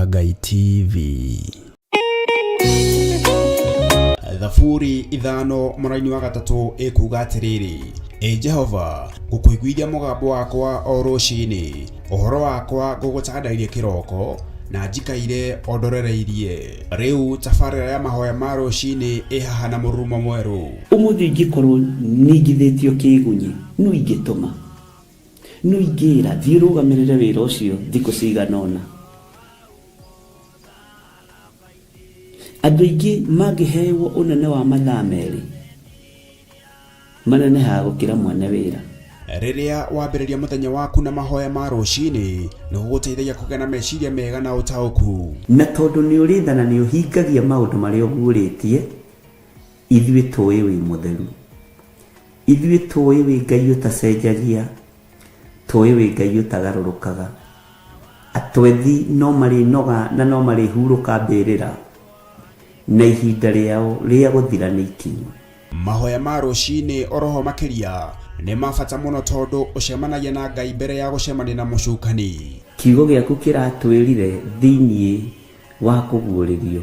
wa Ngai TV. Thaburi 5 mũraini wa 3 ĩkuga atĩrĩrĩ, Ĩ Jehova, ngũkũiguithia mũgambo wakwa o rũcinĩ, ũhoro wakwa ngũgũtandairie kĩroko, na njikaire o ndorereirie. Rĩu tabarĩra ya mahoya ma rũcinĩ ĩ haha na mũrurumo mwerũ. Ũmũthĩ ingĩkorwo ningithĩtio kĩgunyi, no ingĩtũma, no ingĩra thiĩ ũrũgamĩrĩre wĩra ũcio thikũ cigana ũna. Andũ aingĩ mangĩhewo ũnene wa mathaa 2, manenehaga gũkĩra mwene wĩra. Rĩrĩa wambĩrĩria mũthenya waku na mahoya ma rũcinĩ, nĩ gũgũteithagia kũgĩa na meciria mega na ũtaũku. Na tondũ nĩ ũrĩ tha na nĩ ũhingagia maũndũ marĩa ũguũrĩtie, ithuĩ tũĩ wĩ mũtheru. Ithuĩ tũĩ wĩ Ngai ũtacenjagia, tũĩ wĩ Ngai ũtagarũrũkaga. Atwethi no marĩnoga na no marĩhurũka mbĩrĩra, na ihinda rĩao rĩa gũthira nĩ ikinyu. Mahoya ma rũcinĩ oroho makĩria nĩ ma bata mũno tondũ ũcemanagia na Ngai mbere ya gũcemania na mũcukani. Kiugo gĩaku kĩratwĩrire thĩinĩ wa kũguũrĩrio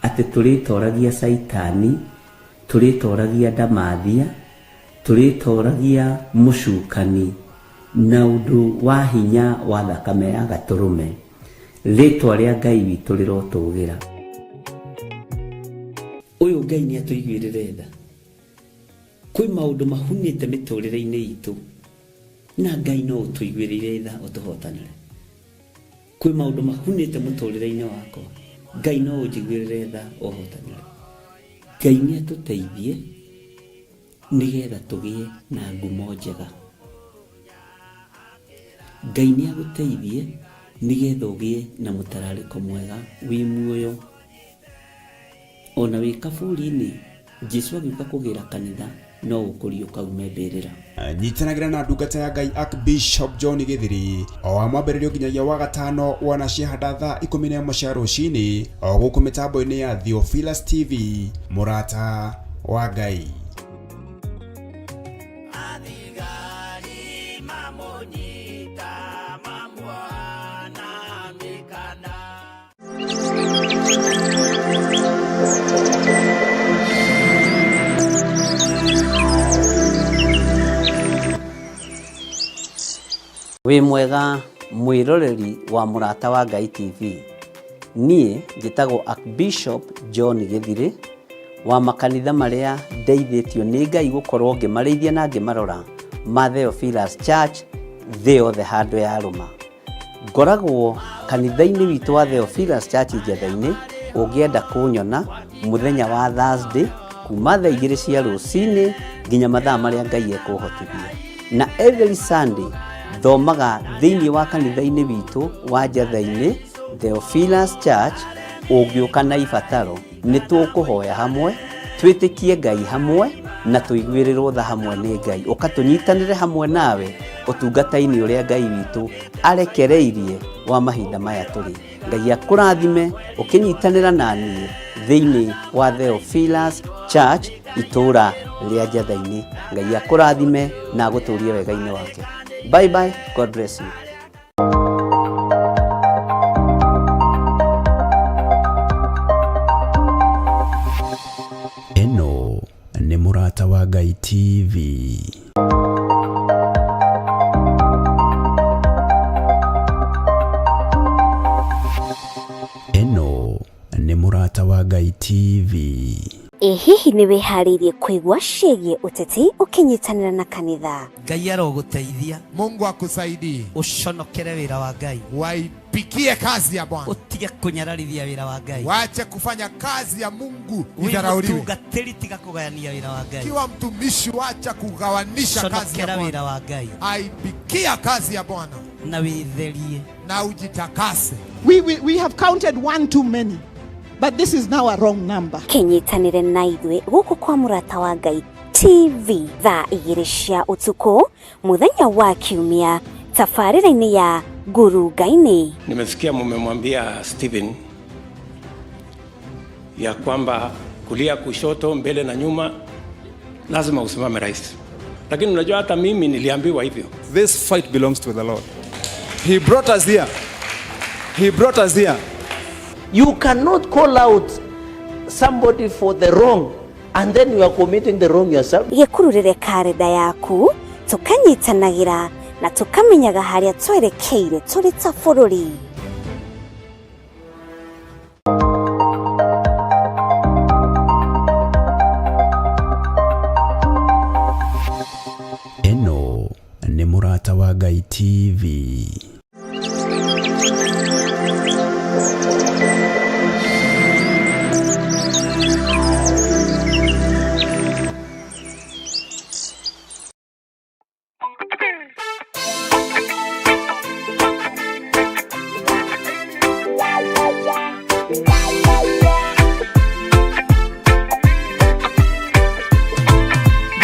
atĩ tũrĩtoragia Caitani, tũrĩtoragia ndamathia, tũrĩtoragia mũcukani na ũndũ wa hinya wa thakame ya gatũrũme. Rĩtwa rĩa Ngai witũ rĩrotũgĩra. Ũyũ Ngai nĩ atũiguĩrĩre tha. Kwĩ maũndũ mahunĩte mĩtũrĩre-inĩ itũ na Ngai no ũtũiguĩrĩire tha ũtũhotanĩre. Kwĩ maũndũ mahunĩte mũtũrĩre-inĩ wakwa, Ngai no ũnjiguĩrĩre tha ũhotanĩre. Ngai nĩ atũteithie nĩgetha tũgĩe na ngumo njega. Ngai nĩ agũteithie nĩgetha ũgĩe na mũtararĩko mwega wĩ muoyo. Ona wĩ kaburi-inĩ, Jesu agĩũka kũgĩra kanitha no ũkũriũka ume mbĩrĩra. Nyitanagĩra na ndungata ya Ngai Archbishop John Githiri o wa mwambĩrĩrio nginyagia wa gatano wana ciahanda thaa 11 cia rũcinĩ o gũkũ mĩtambo-inĩ ya Theophilus TV, mũrata wa Ngai. Wĩ mwega mwĩroreri wa Mũrata wa Ngai TV. Niĩ njĩtagwo Archbishop John Githiri wa makanitha marĩa ndeithĩtio nĩ Ngai gũkorwo ngĩmarĩithia na ngĩmarora ma Theophilus Church thĩ yothe handũ ya rũma. Ngoragwo kanitha-inĩ witũ wa Theophilus Church Njetha-inĩ, ũngĩenda kũnyona mũthenya wa Thursday kuma thaa 2 cia rũcinĩ nginya mathaa marĩa Ngai ekũhotithia. Na every Sunday thomaga thĩinĩ wa kanitha-inĩ witũ wa Njetha-inĩ Theophilus Church. Ũngĩũka na ibataro nĩ tũkũhoya hamwe, twĩtĩkie Ngai hamwe na tũiguĩrĩrwo tha hamwe nĩ Ngai. Ũka tũnyitanĩre hamwe nawe ũtungata-inĩ ũrĩa Ngai witũ arekereirie wa mahinda maya tũrĩ. Ngai akũrathime ũkĩnyitanĩra na niĩ thĩinĩ wa Theophilus Church itũũra rĩa Njetha-inĩ. Ngai akũrathime na agũtũrie wega-inĩ wake. Bye bye, God bless you. Ĩno nĩ Mũrata wa Ngai TV. Ĩno nĩ Mũrata wa Ngai TV. Ĩ hihi nĩ wĩharĩirie kũigua ciĩgiĩ ũteti ũkĩnyitanĩra na kanitha? Ngai arogũteithia. Mungu akusaidie. Ũconokere wĩra wa Ngai. Waipikie kazi ya Bwana. Ũtige kũnyararithia wĩra wa Ngai. Wache kufanya kazi ya Mungu Wĩ idharauliwe. mũtungatĩri tiga kũgayania wĩra wa Ngai. Kiwa mtumishi wacha kugawanisha kazi ya Conokera Bwana. wĩra wa Ngai. Aipikia kazi ya Bwana Na wĩtherie. na ujitakase. We have counted one too many, but this is now a wrong number. Kĩnyitanĩre na ithuĩ gũkũ kwa Mũrata wa Ngai TV thaa 2 cia ũtukũ mũthenya wa Kiumia tabarĩra-inĩ ya Ngurunga-inĩ. Nimesikia mumemwambia Stephen ya kwamba kulia, kushoto, mbele na nyuma lazima usimame rais. Lakini unajua hata mimi niliambiwa hivyo. This fight belongs to the Lord. He brought us here. He brought us here. You cannot call out somebody for the wrong and then you are committing the wrong yourself. Gĩkururĩre karenda yaku tũkanyitanagĩra na tũkamenyaga harĩa twerekeire tũrĩ ta bũrũri. Ĩno nĩ Mũrata wa Ngai TV.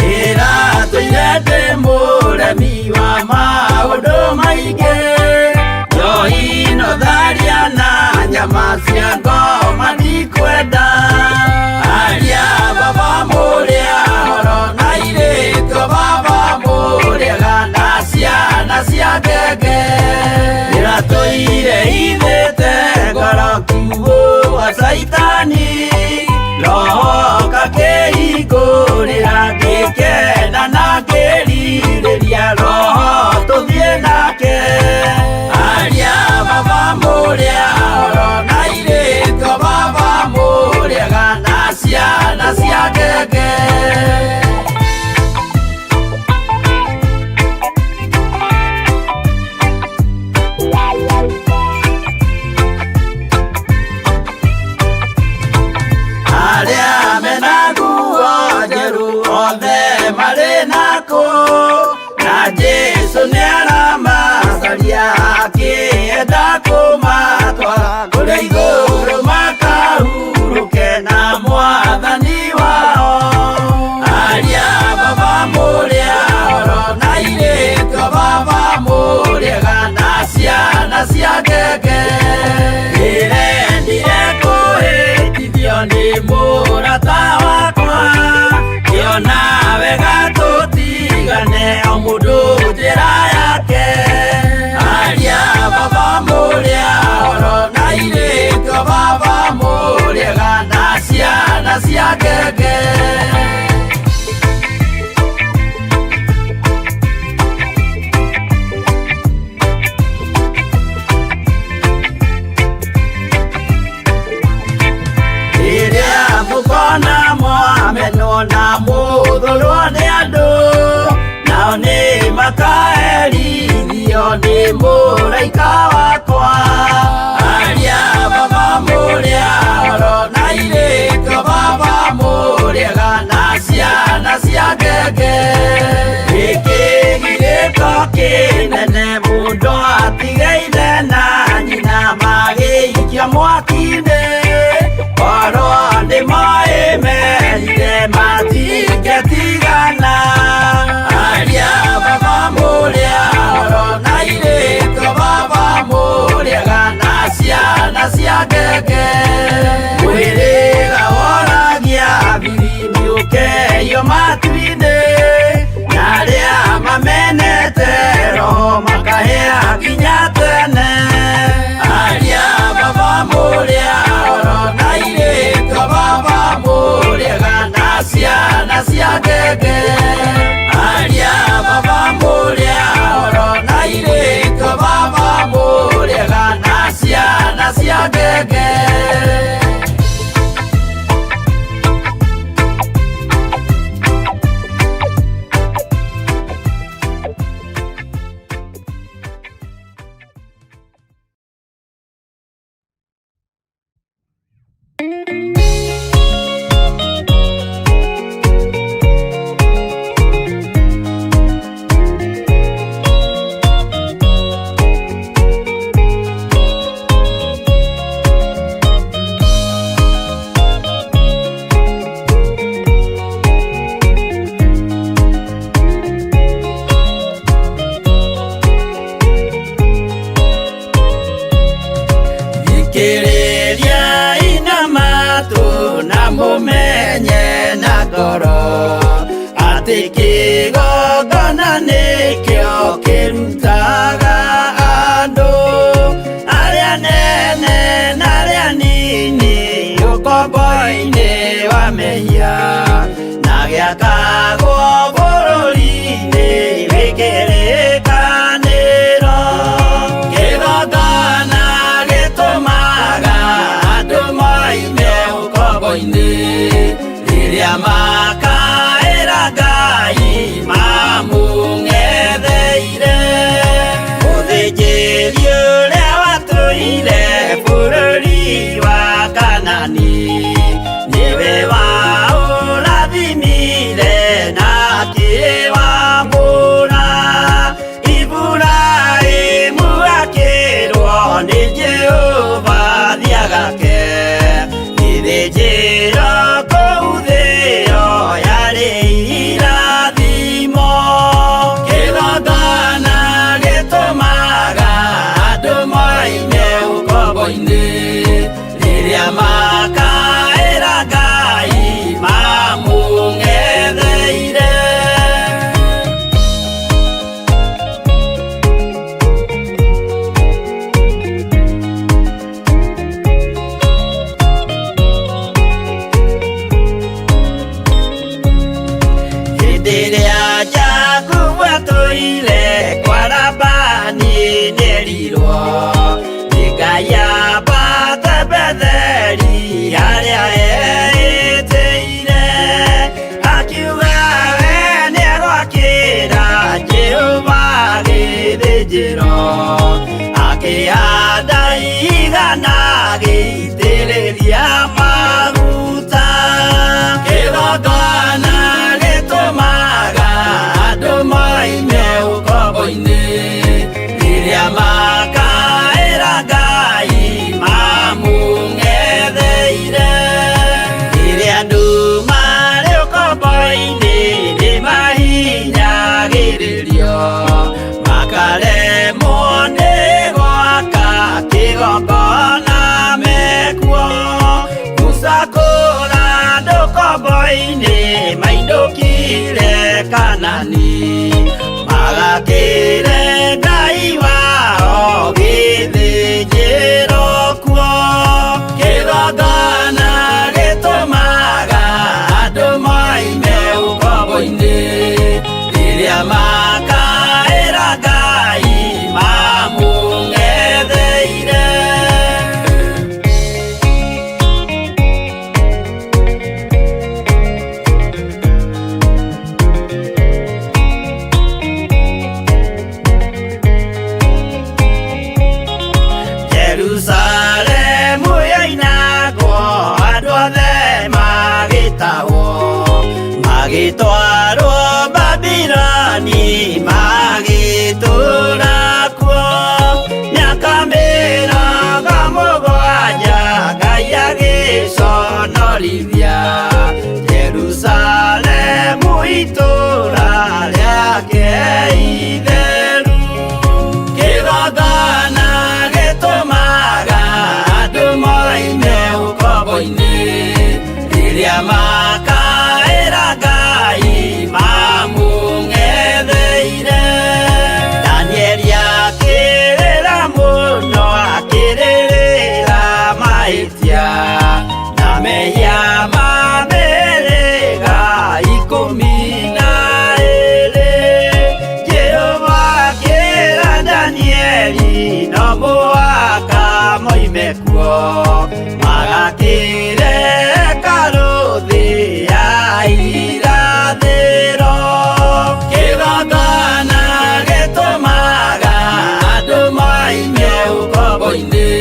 Ndĩratũire ndĩ mũremi wa maũndũ maingĩ njohi no tharia na nyama cia ngoma ndikwenda aria baba mũrĩa horo na irĩtwo baba mũrĩaga na ciana cia ngenge ndĩratũire ithĩte ngoro kiugũ wa caitani roho kakĩhingũrĩra ngĩkena na ngĩrirĩria roho tũthiĩ nake aria baba mũrĩa horo na irĩtwo baba mũrĩaga na ciana cia ngenge. Arĩa mena nguo njerũ othe marĩ nakũ na Jesũ nĩaramacaria akĩenda kũmatwara kũrĩa igũrũ makahurũke na mwathani wao aria baba mũrĩa horo na irĩtwo baba mũrĩega na ciana cia ngenge ndĩrendire kũhĩtithio nĩ mũrata wakwa ngĩona wega tũtigane o mũndũ njĩra yake aria baba mũrĩa horo na irĩtwo baba mũrĩega na ciana cia ngenge. Rĩrĩa mũkona mwamenwo na mũthũrwo nĩ andũ nao nĩ makaherithio nĩ mũraika wakwa aria baba mũrĩa horo na irĩtwo baba mũrĩega na ciana cia ngenge gĩkĩgirĩko kĩnene mũndũ atigaire na nyina magĩikia mwaki-inĩ korwo nĩ moĩ merire matingĩtigana aria baba mũrĩa horo na irĩtwo baba mũrĩega na ciana cia ngenge mwĩrĩga woragia birindi ũkeio matu-inĩ na arĩa mamenete roho makahĩa nginya tene aria baba mũrĩa horo na irĩtwo baba mũrĩega na ciana cia ngenge aria baba mũrĩa horo na irĩtwo baba mũrĩega na ciana cia ngenge. Thikĩrĩria inama athire kwa Labani nĩerirwo nĩ Ngai ambate Betheli harĩa eĩtĩire. Akiuga we nĩegwakĩra Jehova gĩthĩnjĩro, akĩhanda igana agĩitĩrĩria maguta. Kĩgongona gĩtũmaga andũ moime ũkombo-inĩ, rĩrĩa makaĩra Ngai mamũng'etheire. Rĩrĩa andũ marĩ ũkombo-inĩ nĩmahinyagĩrĩrio, makaremwo nĩ gwaka kĩgongona mekuo. Musa kũra andũ ũkombo-inĩ mainũkire Kanani, magakĩre Ngai wao gĩthĩnjĩro kuo. Kĩgongona gĩtũmaga andũ moime ũkombo-inĩ, rĩrĩa makaĩra Ngai mamũng'etheire. Jerusalemu yoinagwo andũ othe magĩtahwo, magĩtwarwo Babiloni magĩtũũra kuo. Mĩaka 70 Ngai agĩconorithia Jerusalemu itũũra rĩake itheru. Kĩgongona gĩtũmaga andũ moime ũkombo-inĩ, rĩrĩa makaĩra Ngai mamũng'etheire. Danieli akĩrĩra mũno akĩrĩrĩra mahĩtia na mehia ma mĩhĩrĩga 12. Jehova akĩra Danieli no mũhaka moime kuo, magakĩre hekarũ thĩ ya irathĩro. Kĩgongona gĩtũmaga andũ moime ũkombo-inĩ,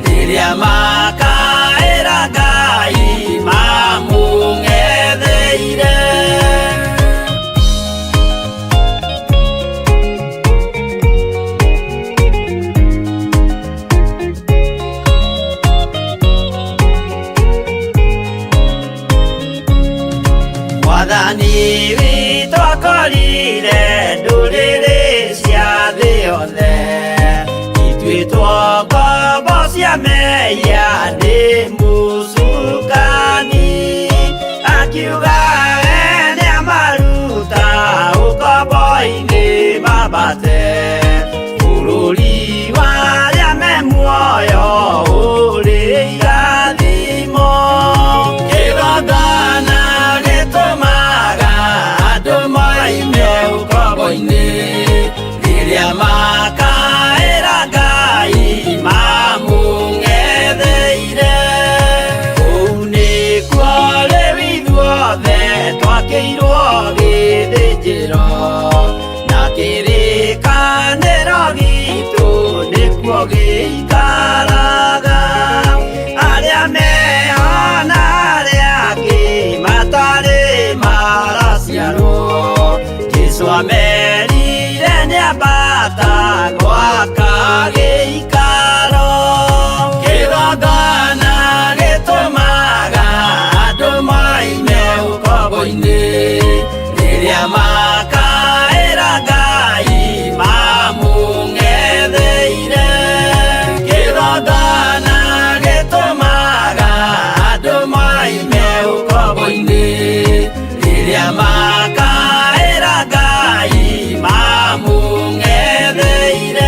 rĩrĩa makaĩra Ngai mamũng'etheire. Mwathani witũ akorire ndũrĩrĩ cia thĩ yothe ituĩtwo ngombo cia mehia nĩ mũcukani, akiuga we nĩamaruta ũkombo-inĩ mambate bũrũri wa arĩa me muoyo ũrĩ irathimo. Kĩgongona gĩtũmaga andũ moime ũkombo-inĩ, rĩrĩa makaĩra Ngai mamũng'etheire. Kũu nĩkuo rĩu ithuothe twakĩirwo gĩthĩnjĩro, na kĩrĩkanĩro gitũ nĩkuo gĩikaraga. Arĩa meho na arĩa angĩ matarĩ maraciarwo, Jesũ amerire nĩambata gwaka gĩikaro. Kĩgongona gĩtũmaga andũ moime ũkombo-inĩ, rĩrĩa makaĩra Ngai mamũng'etheire. Kĩgongona gĩtũmaga andũ moime ũkombo-inĩ, rĩrĩa makaĩra Ngai mamũng'etheire.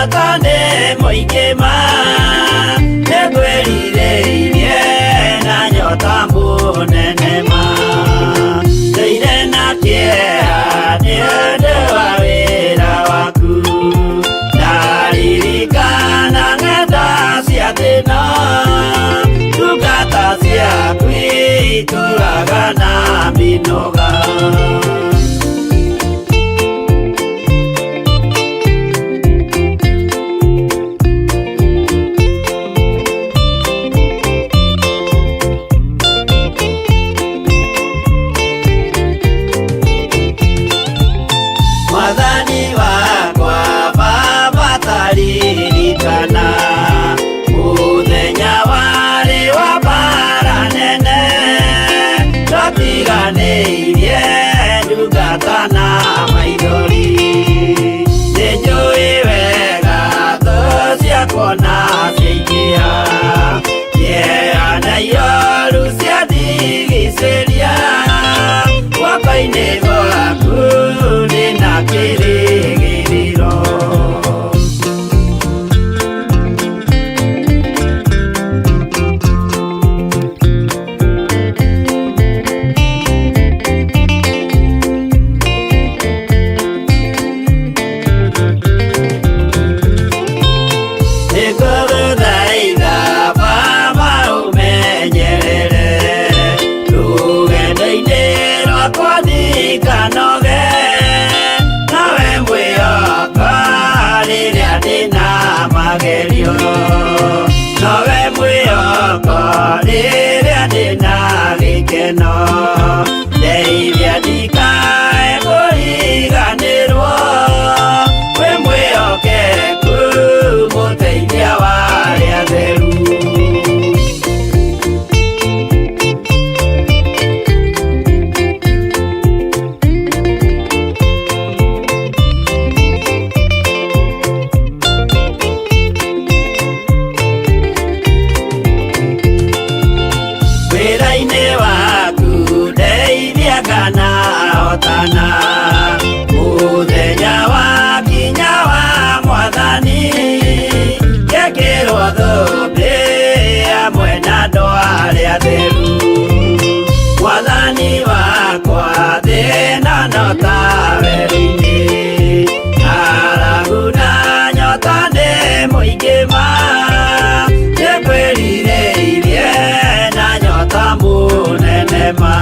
Nyota nĩ mũingĩ ma nĩngwĩrirĩirie na nyota mũnene ma ndũire na kĩeha nĩ ũndũ wa wĩra waku ndaririkana ng'enda cia thĩna ndungata ciaku itũraga na mĩnoga. Mwathani wakwa Baba taririkana mũthenya warĩ wa mbara nene twatiganĩirie ndungata na maithori nĩnjũĩ wega thũ ciakwa na ciaingĩha kĩeha na ioru ciandigicĩria guoko-inĩ gwaku ndĩna kĩrĩgĩrĩro. Nĩngũgũthaitha Baba ũmenyerere rũgendo-inĩ rwakwa ndikanoge nawe mwĩhoko rĩrĩa ndĩna magerio nowe mwĩhoko rĩrĩa ndĩna gĩkeno ndeithia ndikae kũriganĩrwo wĩ mwĩhokeku mũteithia wa arĩa atheru. Wĩra-inĩ waku ndeithia kana hotana mũthenya wa kinya wa mwathani ngekĩrwo thũmbĩ hamwe na andũ arĩa atheru mwathani wakwa thĩna no ta werũ-inĩ ng'aragu na nyota nĩ mũingĩ ma nĩngwĩrirĩirie na nyota mũnene ma.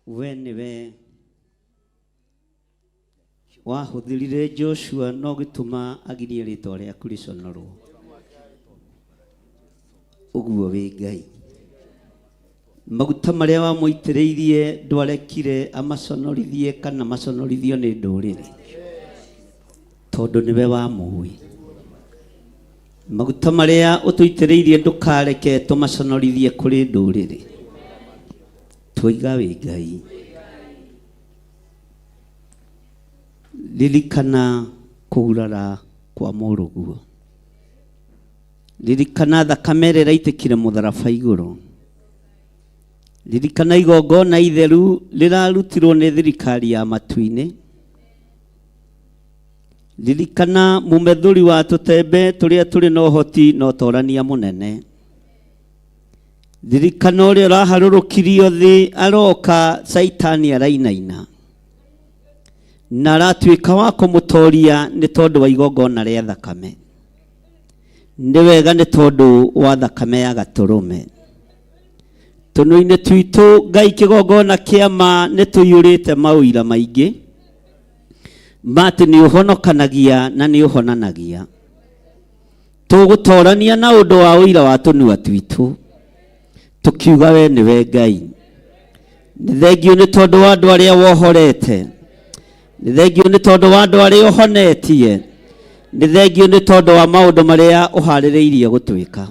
We nĩwe wahũthĩrire Joshua no gĩtũma agirie rĩtwa rĩaku rĩconorwo. Ũguo wĩ Ngai. Maguta marĩa wamũitĩrĩirie ndwarekire amaconorithie kana maconorithio nĩ ndũrĩrĩ, tondũ nĩwe wamũĩ. Maguta marĩa ũtũitĩrĩirie ndũkareke tũmaconorithie kũrĩ ndũrĩrĩ. Twoiga wĩ Ngai. Ririkana kũgurara kwa mũrũguo. Ririkana thakame ĩrĩa ĩraitĩkire mũtharaba igũrũ. Ririkana igongona itheru rĩrarutirwo nĩ thirikari ya matu-inĩ. Ririkana mũmethũri wa tũtembe tũrĩa tũrĩ na ũhoti na ũtorania mũnene. Ririkana ũrĩa ũraharũrũkirio thĩ aroka Caitani arainaina na aratuĩka wa kũmũtoria nĩ tondũ wa igongona rĩa thakame. Nĩ wega nĩ tondũ wa thakame ya gatũrũme. Tũnua-inĩ twitũ Ngai kĩgongona kĩa ma nĩ tũiyũrĩte maũira maingĩ ma atĩ nĩ ũhonokanagia na nĩ ũhonanagia. Tũgũtorania na ũndũ wa ũira wa tũnua twitũ tũkiuga we nĩwe Ngai. Nĩ thengiũ nĩ tondũ wa andũ arĩa wohorete. Nĩ thengiũ nĩ tondũ wa andũ arĩa ũhonetie. Nĩ thengiũ nĩ tondũ wa maũndũ marĩa ũharĩrĩirie gũtwĩka.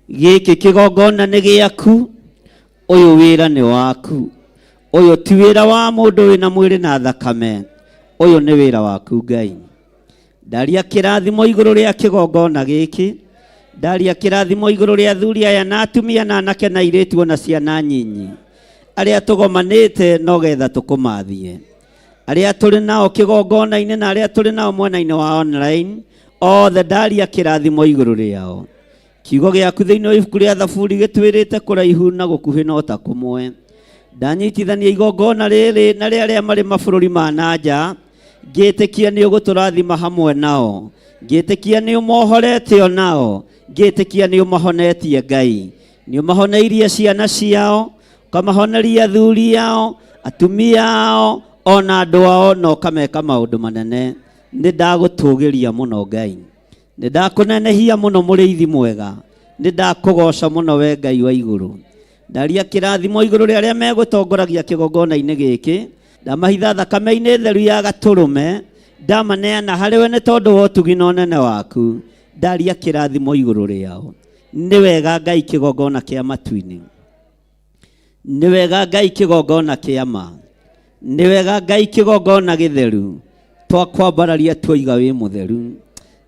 Gĩkĩ kĩgongona nĩ gĩaku, ũyũ wĩra nĩ waku. Ũyũ ti wĩra wa mũndũ wĩna mwĩrĩ na thakame, ũyũ nĩ wĩra waku Ngai. Ndaria kĩrathimo igũrũ rĩa kĩgongona gĩkĩ, ndaria kĩrathimo igũrũ rĩa athuri aya na atumia na anake na airĩtu ona ciana nyinyi, arĩa tũgomanĩte no getha tũkũmathie, arĩa tũrĩ nao kĩgongona-inĩ na arĩa tũrĩ nao mwena-inĩ wa online, othe ndaria kĩrathimo igũrũ rĩao. Kiugo gĩaku thĩinĩ wa ibuku rĩa Thaburi gĩtwĩrĩte kũraihu na gũkuhĩ no ta kũmwe. Ndanyitithania igongona rĩrĩ na rĩa arĩa marĩ mabũrũri ma na nja, ngĩtĩkia nĩ ũgũtũrathima hamwe nao, ngĩtĩkia nĩ ũmohorete o nao, ngĩtĩkia nĩ ũmahonetie Ngai. Nĩ ũmahoneirie ciana ciao, ũkamahoneria athuri ao, atumia ao, ona andũ ao, na ũkameka maũndũ manene. Nĩ ndagũtũgĩria mũno Ngai. Nĩ ndakũnenehia mũno mũrĩithi mwega. Nĩ ndakũgoca mũno we Ngai wa igũrũ. Ndaria kĩrathimo igũrũ rĩa arĩa megũtongoragia kĩgongona-inĩ gĩkĩ. Ndamahitha thakame-inĩ theru ya gatũrũme. Ndamaneana harĩ we nĩ tondũ wa ũtugi na ũnene waku. Ndaria kĩrathimo igũrũ rĩao. Nĩ wega Ngai kĩgongona kĩa matu-inĩ. Nĩ wega Ngai kĩgongona kĩa ma. Nĩ wega Ngai kĩgongona gĩtheru. Twakwambararia twoiga wĩ mũtheru.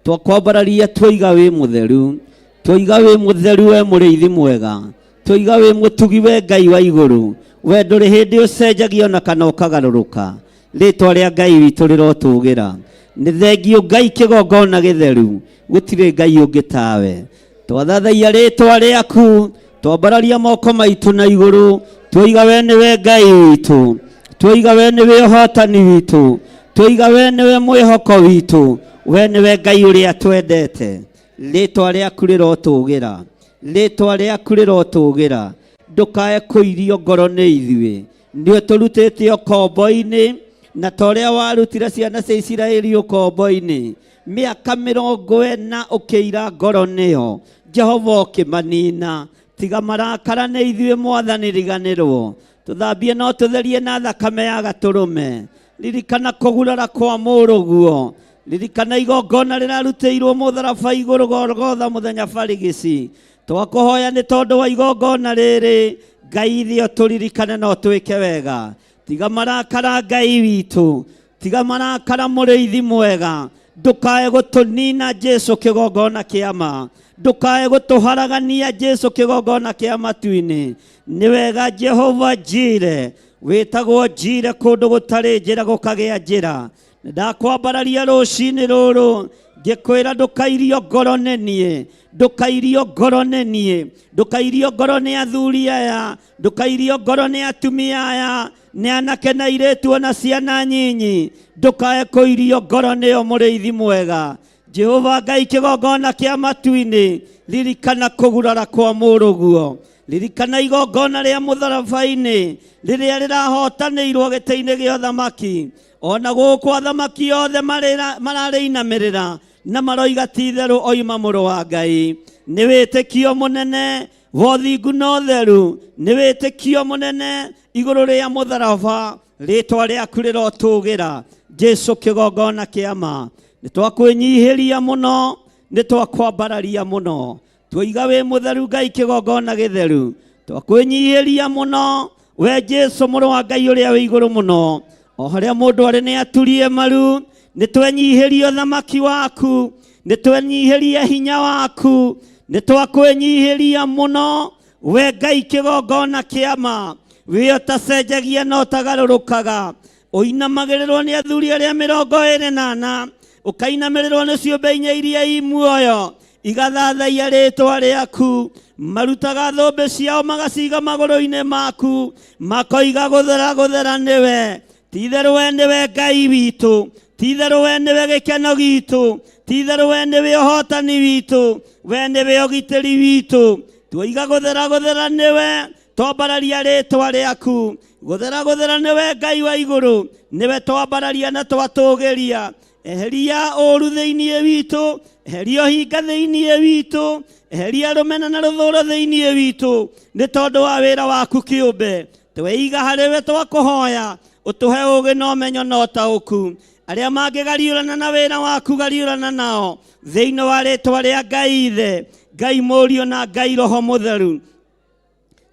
Twakwambararia twoiga wĩ mũtheru. Twoiga wĩ mũtheru we mũrĩithi mwega. Twoiga wĩ mũtugi we Ngai wa igũrũ. We ndũrĩ hĩndĩ ũcenjagia ona kana ũkagarũrũka. Rĩtwa rĩa Ngai witũ rĩrotũgĩra. Nĩ thengiũ Ngai kĩgongona gĩtheru. Gũtirĩ Ngai ũngĩ tawe. Twathathaiya rĩtwa rĩaku, twambararia moko maitũ na igũrũ, twoiga we nĩwe Ngai witũ, twoiga we nĩwe ũhotani witũ, twoiga we nĩwe mwĩhoko witũ, we nĩwe Ngai ũrĩa twendete. Rĩtwa rĩaku rĩrotũgĩra, rĩtwa rĩaku rĩrotũgĩra, ndũkae kũirio ngoro nĩ ithuĩ. Nĩ ũtũrutĩte ũkombo-inĩ, na ta ũrĩa warutire ciana cia Isiraeli ũkombo-inĩ, mĩaka mĩrongo ĩna ũkĩira ngoro nĩyo, Jehova ũkĩmanina. Tiga marakara nĩ ithuĩ Mwathani riganĩrwo, tũthambie no tũtherie na thakame ya gatũrũme. Ririkana kũgurara kwa mũrũguo, ririkana igongona rĩrarutĩirwo mũtharaba igũrũ Golgotha mũthenya barigici. Twakũhoya nĩ tondũ wa igongona rĩrĩ, Ngai ithuĩ ũtũririkane na ũtwĩke wega. Tiga marakara Ngai witũ, tiga marakara mũrĩithi mwega, ndũkae gũtũnina Jesu kĩgongona kĩa ma, ndũkae gũtũharagania Jesu kĩgongona kĩa matu-inĩ. Nĩ wega Jehova Jire, wĩtagwo Jire kũndũ gũtarĩ njĩra gũkagĩa njĩra. Ndakwambararia rũcinĩ rũrũ ngĩkwĩra ndũkairio ngoro nĩ niĩ, ndũkairio ngoro nĩ niĩ, ndũkairio ngoro nĩ athuri aya, ndũkairio ngoro nĩ atumia aya, nĩ anake na airĩtu ona ciana nyinyi, ndũkae kũirio ngoro nĩo mũrĩithi mwega. Jehova Ngai kĩgongona kĩa matu-inĩ, ririkana kũgurara kwa mũrũguo. Ririkana igongona rĩa mũtharaba-inĩ rĩrĩa rĩrahotanĩirwo gĩtĩ-inĩ gĩa ũthamaki. Ona gũkũ athamaki othe mararĩinamĩrĩra na maroiga ti itherũ oima mũrũ wa Ngai. Nĩ wĩtĩkio mũnene wa ũthingu na ũtheru, nĩ wĩtĩkio mũnene igũrũ rĩa mũtharaba, rĩtwa rĩaku rĩrotũgĩra. Jesu kĩgongona kĩa ma, nĩ twakwĩnyihĩria mũno, nĩ twakwambararia mũno, twoiga wĩ mũtheru Ngai kĩgongona gĩtheru, twakwĩnyihĩria mũno we Jesu mũrũ wa Ngai ũrĩa wĩ igũrũ mũno. O harĩa mũndũ arĩ nĩ aturie maru, nĩ twenyihĩria ũthamaki waku, nĩ twenyihĩria hinya waku, nĩ twakwĩnyihĩria mũno we Ngai kĩgongona kĩa ma, wĩ ũtacenjagia na ũtagarũrũkaga, ũinamagĩrĩrwo nĩ athuri arĩa 24, ũkainamĩrĩrwo nĩ ciũmbe inya iria i muoyo igathathaia rĩtwa rĩaku, marutaga thũmbĩ ciao magaciga magũrũ-inĩ maku, makoiga gũthera gũthera nĩwe. Ti itherũ we nĩwe Ngai witũ, ti itherũ we nĩwe gĩkeno gitũ, ti itherũ we nĩwe ũhotani witũ, we nĩwe ũgitĩri witũ. Twoiga gũthera gũthera nĩwe, twambararia rĩtwa rĩaku. Gũthera gũthera nĩwe Ngai wa igũrũ, nĩwe twambararia na twatũgĩria. Eheria ũũru thĩinĩ witũ, eheria ũhinga thĩinĩ witũ, eheria rũmena na rũthũũro thĩinĩ witũ, nĩ tondũ wa wĩra waku kĩũmbe. Tweiga harĩ we twakũhoya, ũtũhe ũũgĩ na ũmenyo na ũtaũku. Arĩa mangĩgariũrana na wĩra waku gariũrana nao thĩinĩ wa rĩtwa rĩa Ngai Ithe, Ngai Mũriũ na Ngai Roho Mũtheru.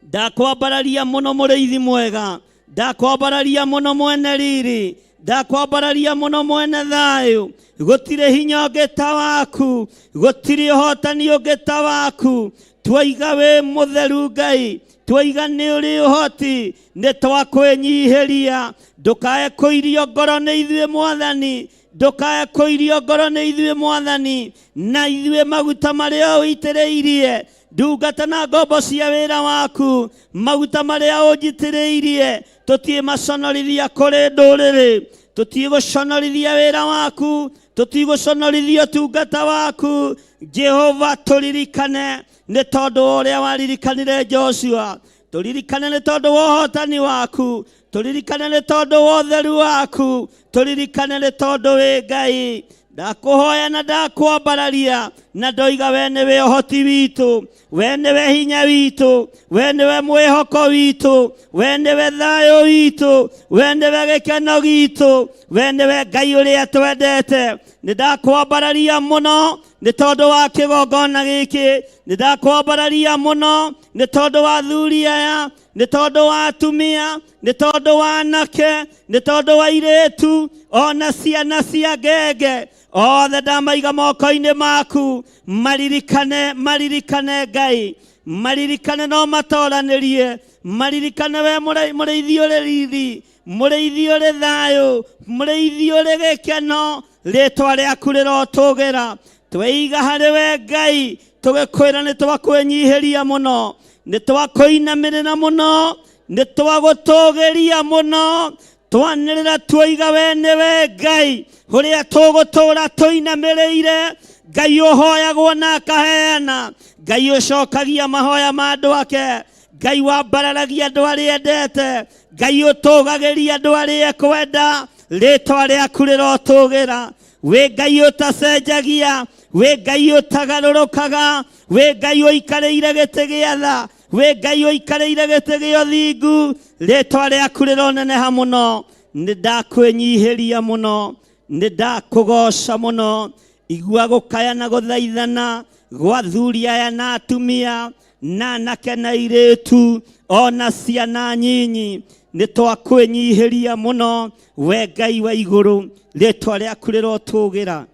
Ndakwambararia mũno mũrĩithi mwega, ndakwambararia mũno mwene riri, ndakwambararia mũno mwene thayũ. Gũtirĩ hinya ũngĩ ta waku, gũtirĩ ũhotani ũngĩ ta waku. Twaiga wĩ mũtheru Ngai, twaiga nĩ ũrĩ ũhoti, nĩ twakwĩnyihĩria. Ndũkae kũirio ngoro nĩ ithuĩ Mwathani, ndũkae kũirio ngoro nĩ ithuĩ Mwathani, na ithuĩ maguta marĩa ũitĩrĩirie ndungata na ngombo cia wĩra waku, maguta marĩa ũnjitĩrĩirie tũtiĩ maconorithia kũrĩ ndũrĩrĩ, tũtiĩ gũconorithia wĩra waku, tũtiĩ gũconorithia ũtungata waku. Jehova tũririkane nĩ tondũ wa ũrĩa waririkanire Joshua, tũririkane nĩ tondũ wa ũhotani waku, tũririkane nĩ tondũ wa ũtheru waku, tũririkane nĩ tondũ wĩ Ngai. Ndakũhoya na ndakwambararia na ndoiga we nĩwe ũhoti witũ, we nĩwe hinya witũ, we nĩwe mwĩhoko witũ, we nĩwe thayũ witũ, we nĩwe gĩkeno gitũ, we nĩwe Ngai ũrĩa twendete. Nĩ ndakwambararia mũno nĩ tondũ wa kĩgongona gĩkĩ, nĩ ndakwambararia mũno nĩ tondũ wa athuri aya, nĩ tondũ wa atumia, nĩ tondũ wa anake, nĩ tondũ wa airĩtu, ona ciana cia ngenge, othe ndamaiga moko-inĩ maku. Maririkane, maririkane Ngai, maririkane no matoranĩrie, maririkane we mũrĩithi ũrĩ riri, mũrĩithi ũrĩ thayũ, mũrĩithi ũrĩ gĩkeno, rĩtwa rĩaku rĩrotũgĩra. Tweiga harĩ we Ngai, tũgĩkwĩra nĩ twakwĩnyihĩria mũno, nĩ twakũinamĩrĩra mũno, nĩ twagũtũgĩria mũno, twanĩrĩra tuoiga we nĩwe Ngai ũrĩa tũgũtũũra tũinamĩrĩire, Ngai ũhoyagwo na akaheana, Ngai ũcokagia mahoya ma andũ ake, Ngai wambararagia andũ arĩa endete, Ngai ũtũgagĩria andũ arĩa ekwenda, rĩtwa rĩaku rĩrotũgĩra. Wĩ Ngai ũtacenjagia, wĩ Ngai ũtagarũrũkaga, wĩ Ngai ũikarĩire gĩtĩ gĩa tha, wĩ Ngai ũikarĩire gĩtĩ gĩa ũthingu, rĩtwa rĩaku rĩroneneha mũno. Nĩ ndakwĩnyihĩria mũno, nĩ ndakũgoca mũno. Igua gũkaya na gũthaithana gwa athuri aya na atumia na anake na airĩtu ona ciana nyinyi, nĩ twakwĩnyihĩria mũno we Ngai wa igũrũ, rĩtwa rĩaku rĩrotũgĩra.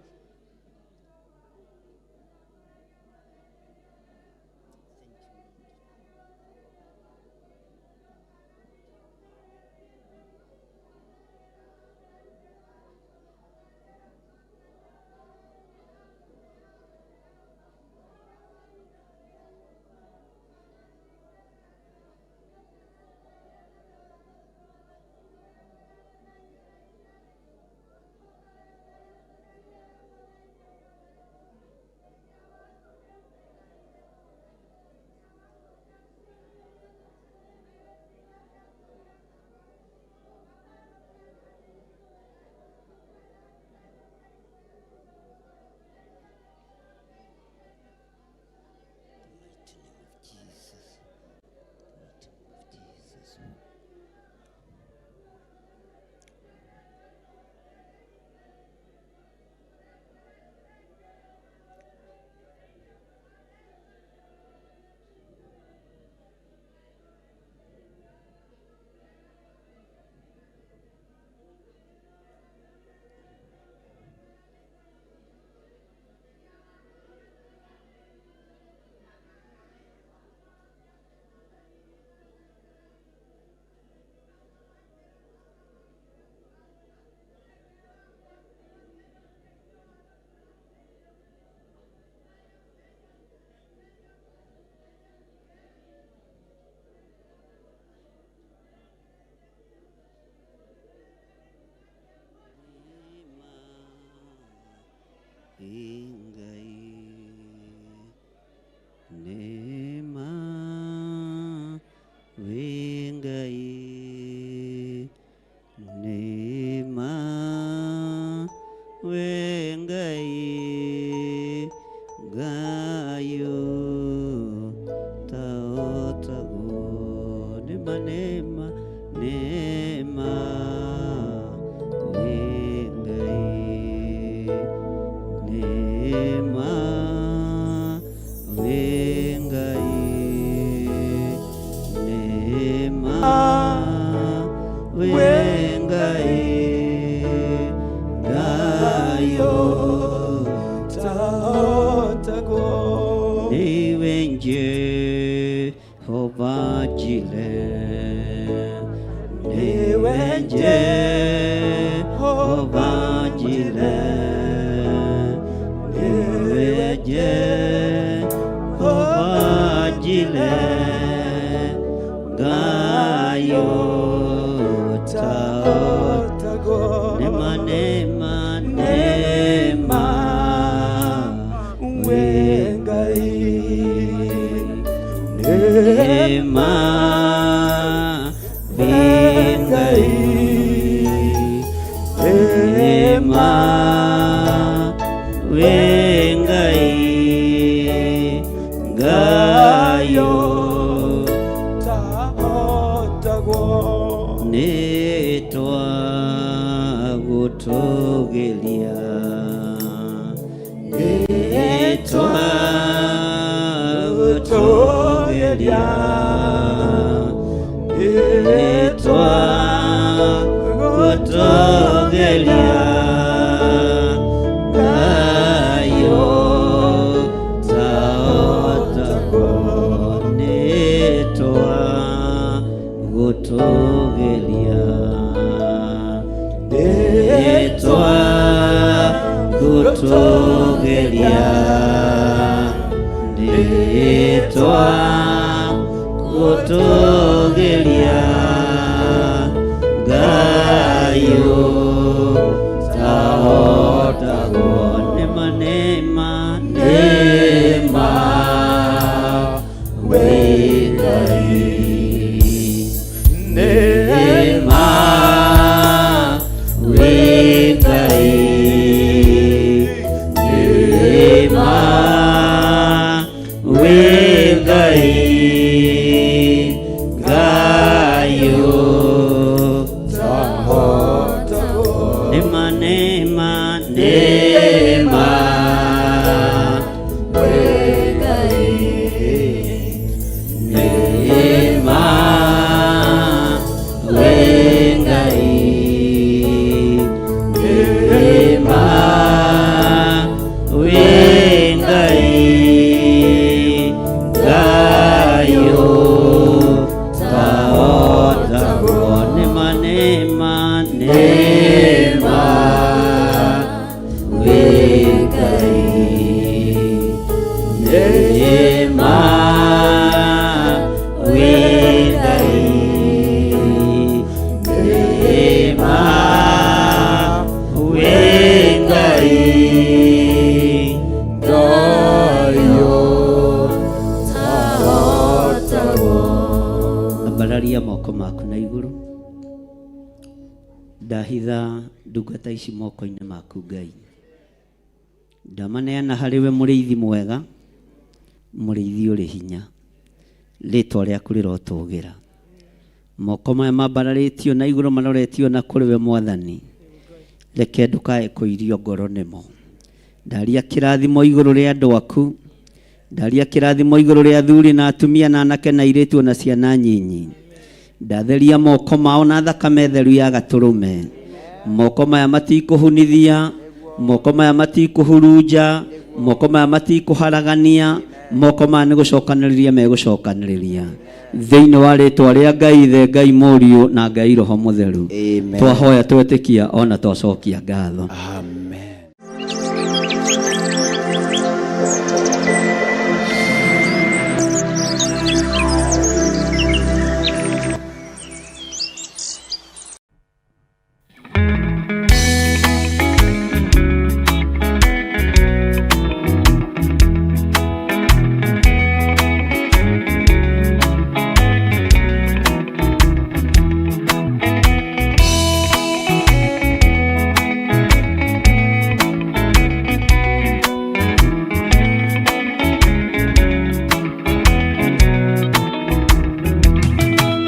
We Ngai Ngai Niwe Jehova Jireh Niwe Jehova Jireh Niwe Jehova Jireh Ngai ũtahotagwo Nema nema nema we Ngai Nema we Ngai Nema we Ngai Ngai nĩtwagũtũgĩria nĩtwagũtũgĩria nĩtwagũtũgĩria Ngai ũtahotagwo nĩtwagũtũgĩria nĩtwagũtũgĩria nĩtwagũtũgĩria Ngai ũtahotagwo nĩma nĩma nĩma we Ngai Nema we Ngai Nema we Ngai Ngai Nema nema nema we Ngai Nema we Ngai Nema we Ngai Ngai ũtahotagwo Nema nema nema we Ngai Nema we Ngai Nema we Ngai Ngai Ambararia moko maku na igũrũ ndahitha ndungata ici moko-inĩ maku Ngai ndamaneana harĩ we mũrĩithi mwega mũrĩithi ũrĩ hinya rĩtwa rĩaku rĩrotũgĩra moko maya mambararĩtio na igũrũ maroretio na kũrĩ we mwathani reke ndũkae kũirio ngoro nĩmo ndaria kĩrathimo igũrũ rĩa andũ aku ndaria kĩrathimo igũrũ rĩa athuri na atumia na anake na airĩtu na ciana nyinyi ndatheria moko mao na thakame theru ya gatũrũme moko maya matikũhunithia moko maya matikũhurunja moko maya matikũharagania moko maya nĩ gũcokanĩrĩria megũcokanĩrĩria thĩinĩ wa rĩtwa rĩa Ngai Ithe Ngai Mũriũ na Ngai Roho Mũtheru Amen. twahoya twetĩkia ona twacokia ngatho Amen.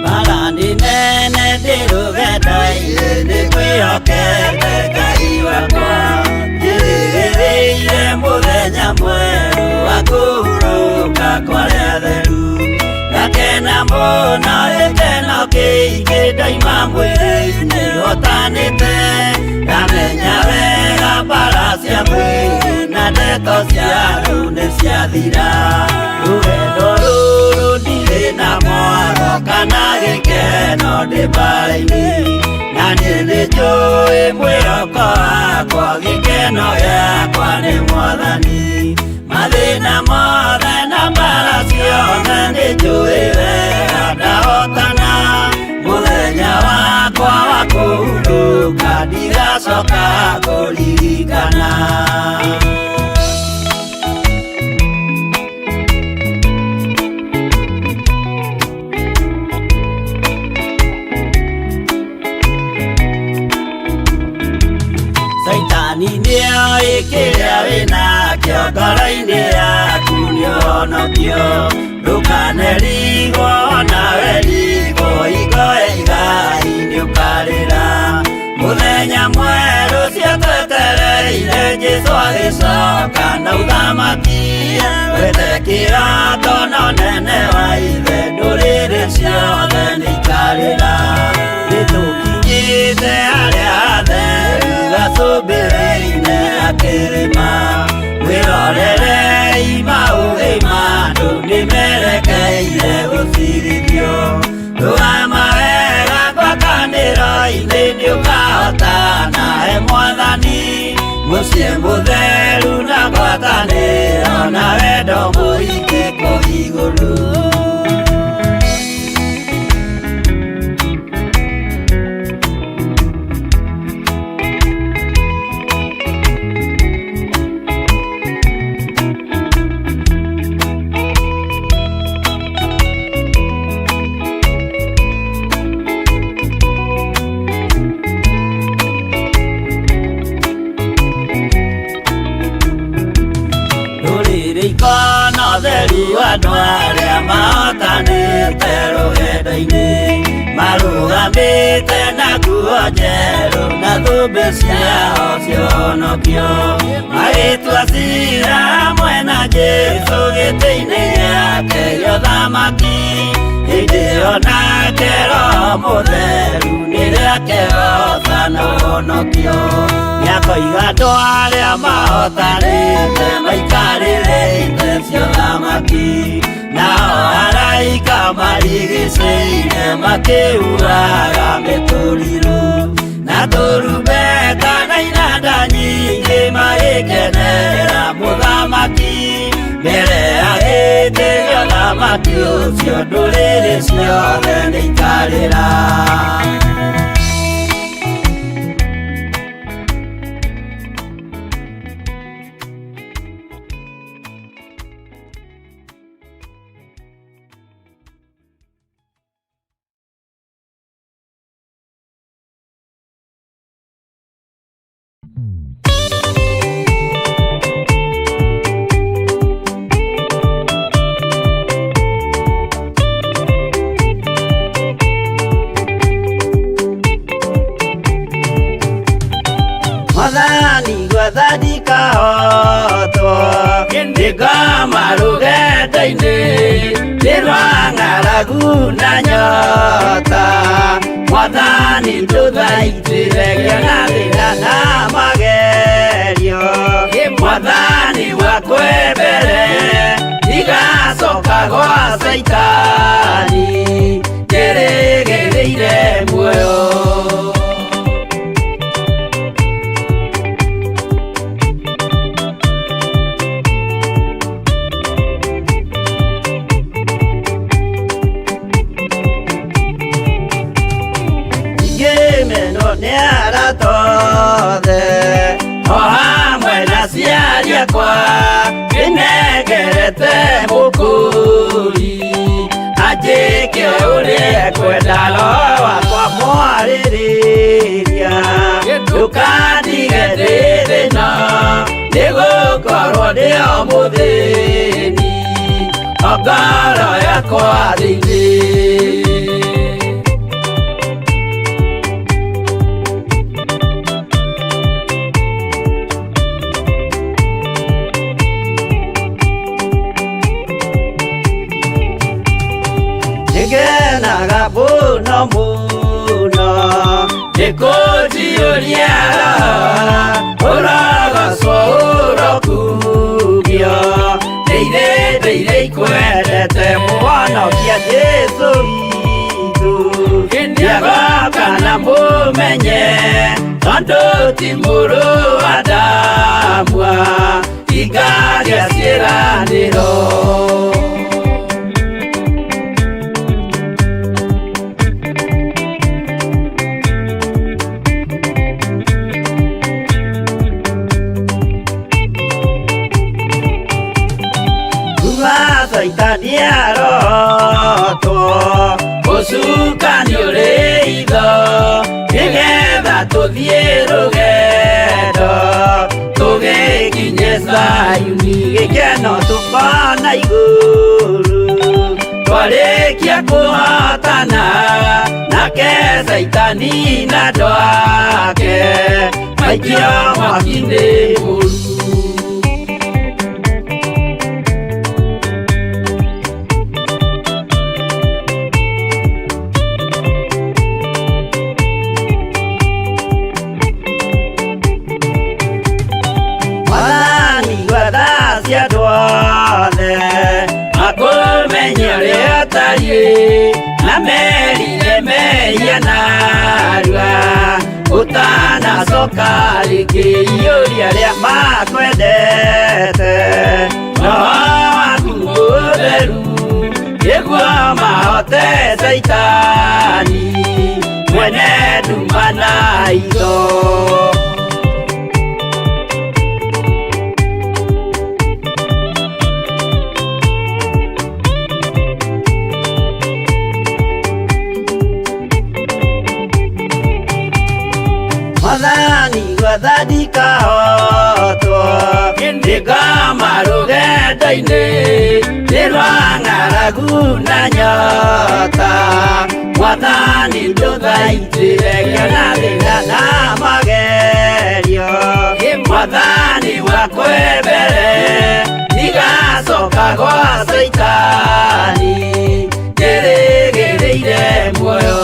Bara nĩ nene ndĩrũgenda-inĩ nĩngwĩhokete Ngai wakwa njĩrĩgĩrĩire mũthenya mwerũ wa kũhurũka kwa arĩa atheru ngakena mũno gĩkeno kĩ mĩingĩ ndaima mwĩrĩ-inĩ hotanĩte ndamenya wega mbara cia mwĩrĩ na ndeto cia andũ nĩ ciathira rũgendo rũrũ ndirĩ na mwago kana gĩkeno ndĩ mbara-inĩ na niĩ nĩ njũĩ mwĩhoko wakwa gĩkeno gĩakwa nĩ mwathani mathĩna mothe na mbara ciothe nĩ njũĩ wega ndahotana mũthenya wakwa wa kũhurũka ndigacoka kũririkana. Saitani nĩoĩ kĩrĩa wĩnakĩo ngoro-inĩ yaku nĩũhonokio ndũkanerigwo nawe rigwo hingo ya igai nĩũkarĩra mũthenya mwerũ ciatwetereire Jesũ agĩcoka na ũthamaki wethe kĩrato na ũnene wa ithe ndũrĩrĩ ciothe nĩikarĩra nĩtũkinyĩte harĩa hatheru gacũmbĩrĩ-inĩ ga kĩrĩma mwĩrorerei maũthĩ ma andũ nĩmerekeire gũcirithio rũgama wega ngwatanĩro-inĩ nĩũkahotana he mwathani mũciĩ mũtheru na ngwatanĩro na wendo mũingĩ kũu igũrũ. Rũrĩrĩ ikona ũtheru andũ arĩa mahotanĩte rũgendo-inĩ marũgamĩte na nguo njerũ na thũmbĩ ciao cionokio magĩtua cira hamwe na Jesũ gĩtĩ-inĩ gĩake gĩa ũthamaki hĩndĩ ĩyo nake Roho Mũtheru nĩrĩake hotana ũhonokio nĩakoiga andũ arĩa mahotanĩte maikarĩre itĩ cia ũthamaki nao araika marigicĩire makĩhuhaga mĩtũrirũ na tũrumbeta na inanda nyingĩ magĩkenera mũthamaki mbere ya gĩtĩ gĩa ũthamaki ũcio ndũrĩrĩ ciothe nĩikarĩra. Mwathani gwathani kahotwo nĩngoma rũgendo-inĩ nĩ rwa ng'aragu na nyota Mwathani ndũthaitĩre ngĩona thĩna na magerio Mwathani wakwe mbere ndigacoka gwa Caitani ndĩrĩgĩrĩire muoyo. Ngĩmenwo nĩ arata othe o hamwe na aciari akwa ndĩnengerete mũkũri anjĩke ũrĩa ekwenda roho wakwa mwarĩrĩria ndũkandige ndĩ thĩna nĩgũkorwo ndĩ o mũthĩni o ngoro yakwa thĩinĩ. Nĩngenaga mũno mũno Nĩkũnjiyũria ũrogocwo ũrokugio Ndeire ndeire ikwendete mũhonokia Jesũ witũ Nĩagoka na mũmenye tondũ ti mũrũ wa Adamu Ikaria ciĩranĩro. Kuma Caitani arotwo ũcukani ũrĩ itho nĩgetha tũthiĩ rũgendo tũgĩkinye Zayuni gĩkeno tũkona igũrũ twarĩkia kũhotana nake Caitani na andũ ake maikio mwaki-inĩ mũru. Mwathani gwetha cia andũ othe makũmenye ũrĩa ũtariĩ na merire mehia narua ũtanacoka rĩngĩ iyũria arĩa makwendete roho waku mũtheru nĩguo mahote Caitani mwene nduma na itho. Mwathani gwetha ndikahotwo ndĩkama rũgendo-inĩ nĩ rwa ng'aragu na nyota Mwathani ndũthaitĩre ngĩona thĩna na magerio Mwathani wakwe mbere ndigacoka gwa Caitani njĩrĩgĩrĩire muoyo.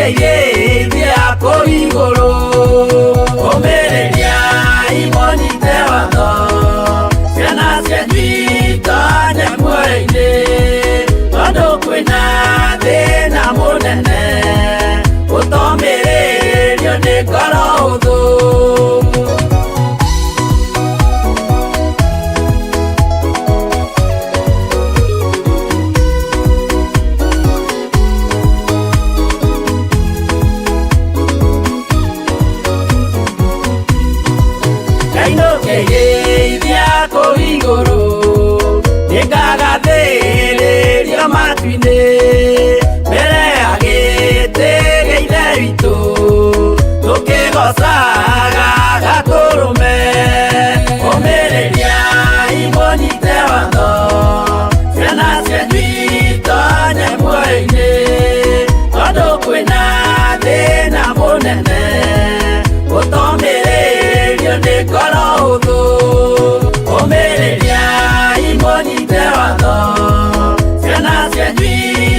Kainũkĩirĩithia kũu igũrũ ũmĩrĩriai mũnyite watho ciana cianyu itonye muoyo-inĩ tondũ kwĩna thĩna mũnene ũtomĩrĩrio nĩ ngoro hũthũ. Kainũkĩirĩithia kũu igũrũ nĩngagathĩrĩrio matu-inĩ mbere ya gĩtĩ gĩa Ithe witũ tũkĩgocaga Gatũrũme ũmĩrĩriai mũnyite watho ciana cianyu itonye muoyo-inĩ tondũ kwĩna thĩna mũnene ũtomĩrĩrio nĩ ngoro hũthũ ũmĩrĩriai mũnyite watho ciana cianyu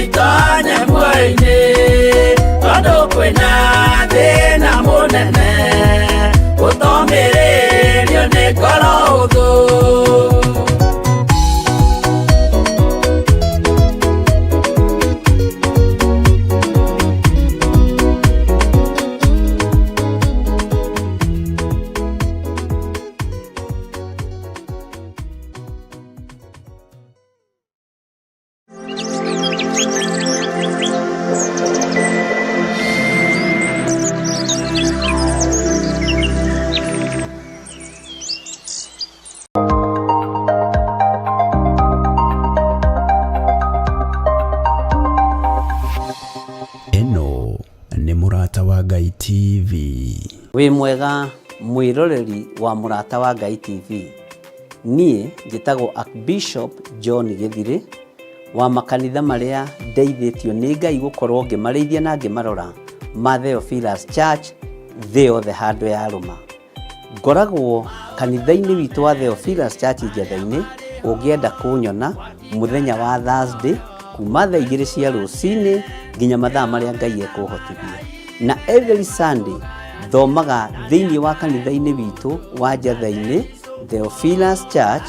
itonye muoyo-inĩ tondũ kwĩna thĩna mũnene ũtomĩrĩrio nĩ ngoro hũthũ. Ĩno nĩ Mũrata wa Ngai TV. Wĩ mwega mwĩroreri wa Mũrata wa Ngai TV. Niĩ njĩtagwo Archbishop John Gĩthirĩ wa makanitha marĩa ndeithĩtio nĩ Ngai gũkorwo ngĩmarĩithia na ngĩmarora ma Theophilus Church thĩ yothe handũ yarũma. Ngoragwo kanitha-inĩ witũ wa Theophilus Church Njetha-inĩ, ũngĩenda kũnyona mũthenya wa Thursday kuma thaa 2 cia rũcinĩ nginya mathaa marĩa Ngai ekũhotithia. Na every Sunday thomaga thĩinĩ wa kanitha-inĩ witũ wa Njetha-inĩ Theophilus Church,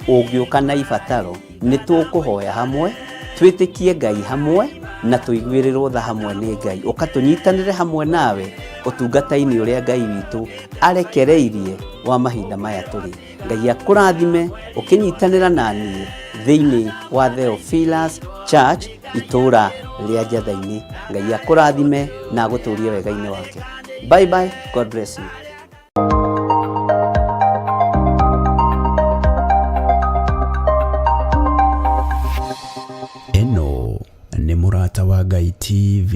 ũngĩũka na ibataro nĩ tũkũhoya hamwe, twĩtĩkie Ngai hamwe na tũiguĩrĩrwo tha hamwe nĩ Ngai. Ũka tũnyitanĩre hamwe nawe ũtungata-inĩ ũrĩa Ngai witũ arekereirie wa mahinda maya tũrĩ. Ngai akũrathime ũkĩnyitanĩra na niĩ thĩinĩ wa Theophilus Church itũũra rĩa Njetha-inĩ. Ngai akũrathime na agũtũrie wega-inĩ wake. Bye bye, God bless you. Ĩno nĩ Mũrata wa Ngai TV.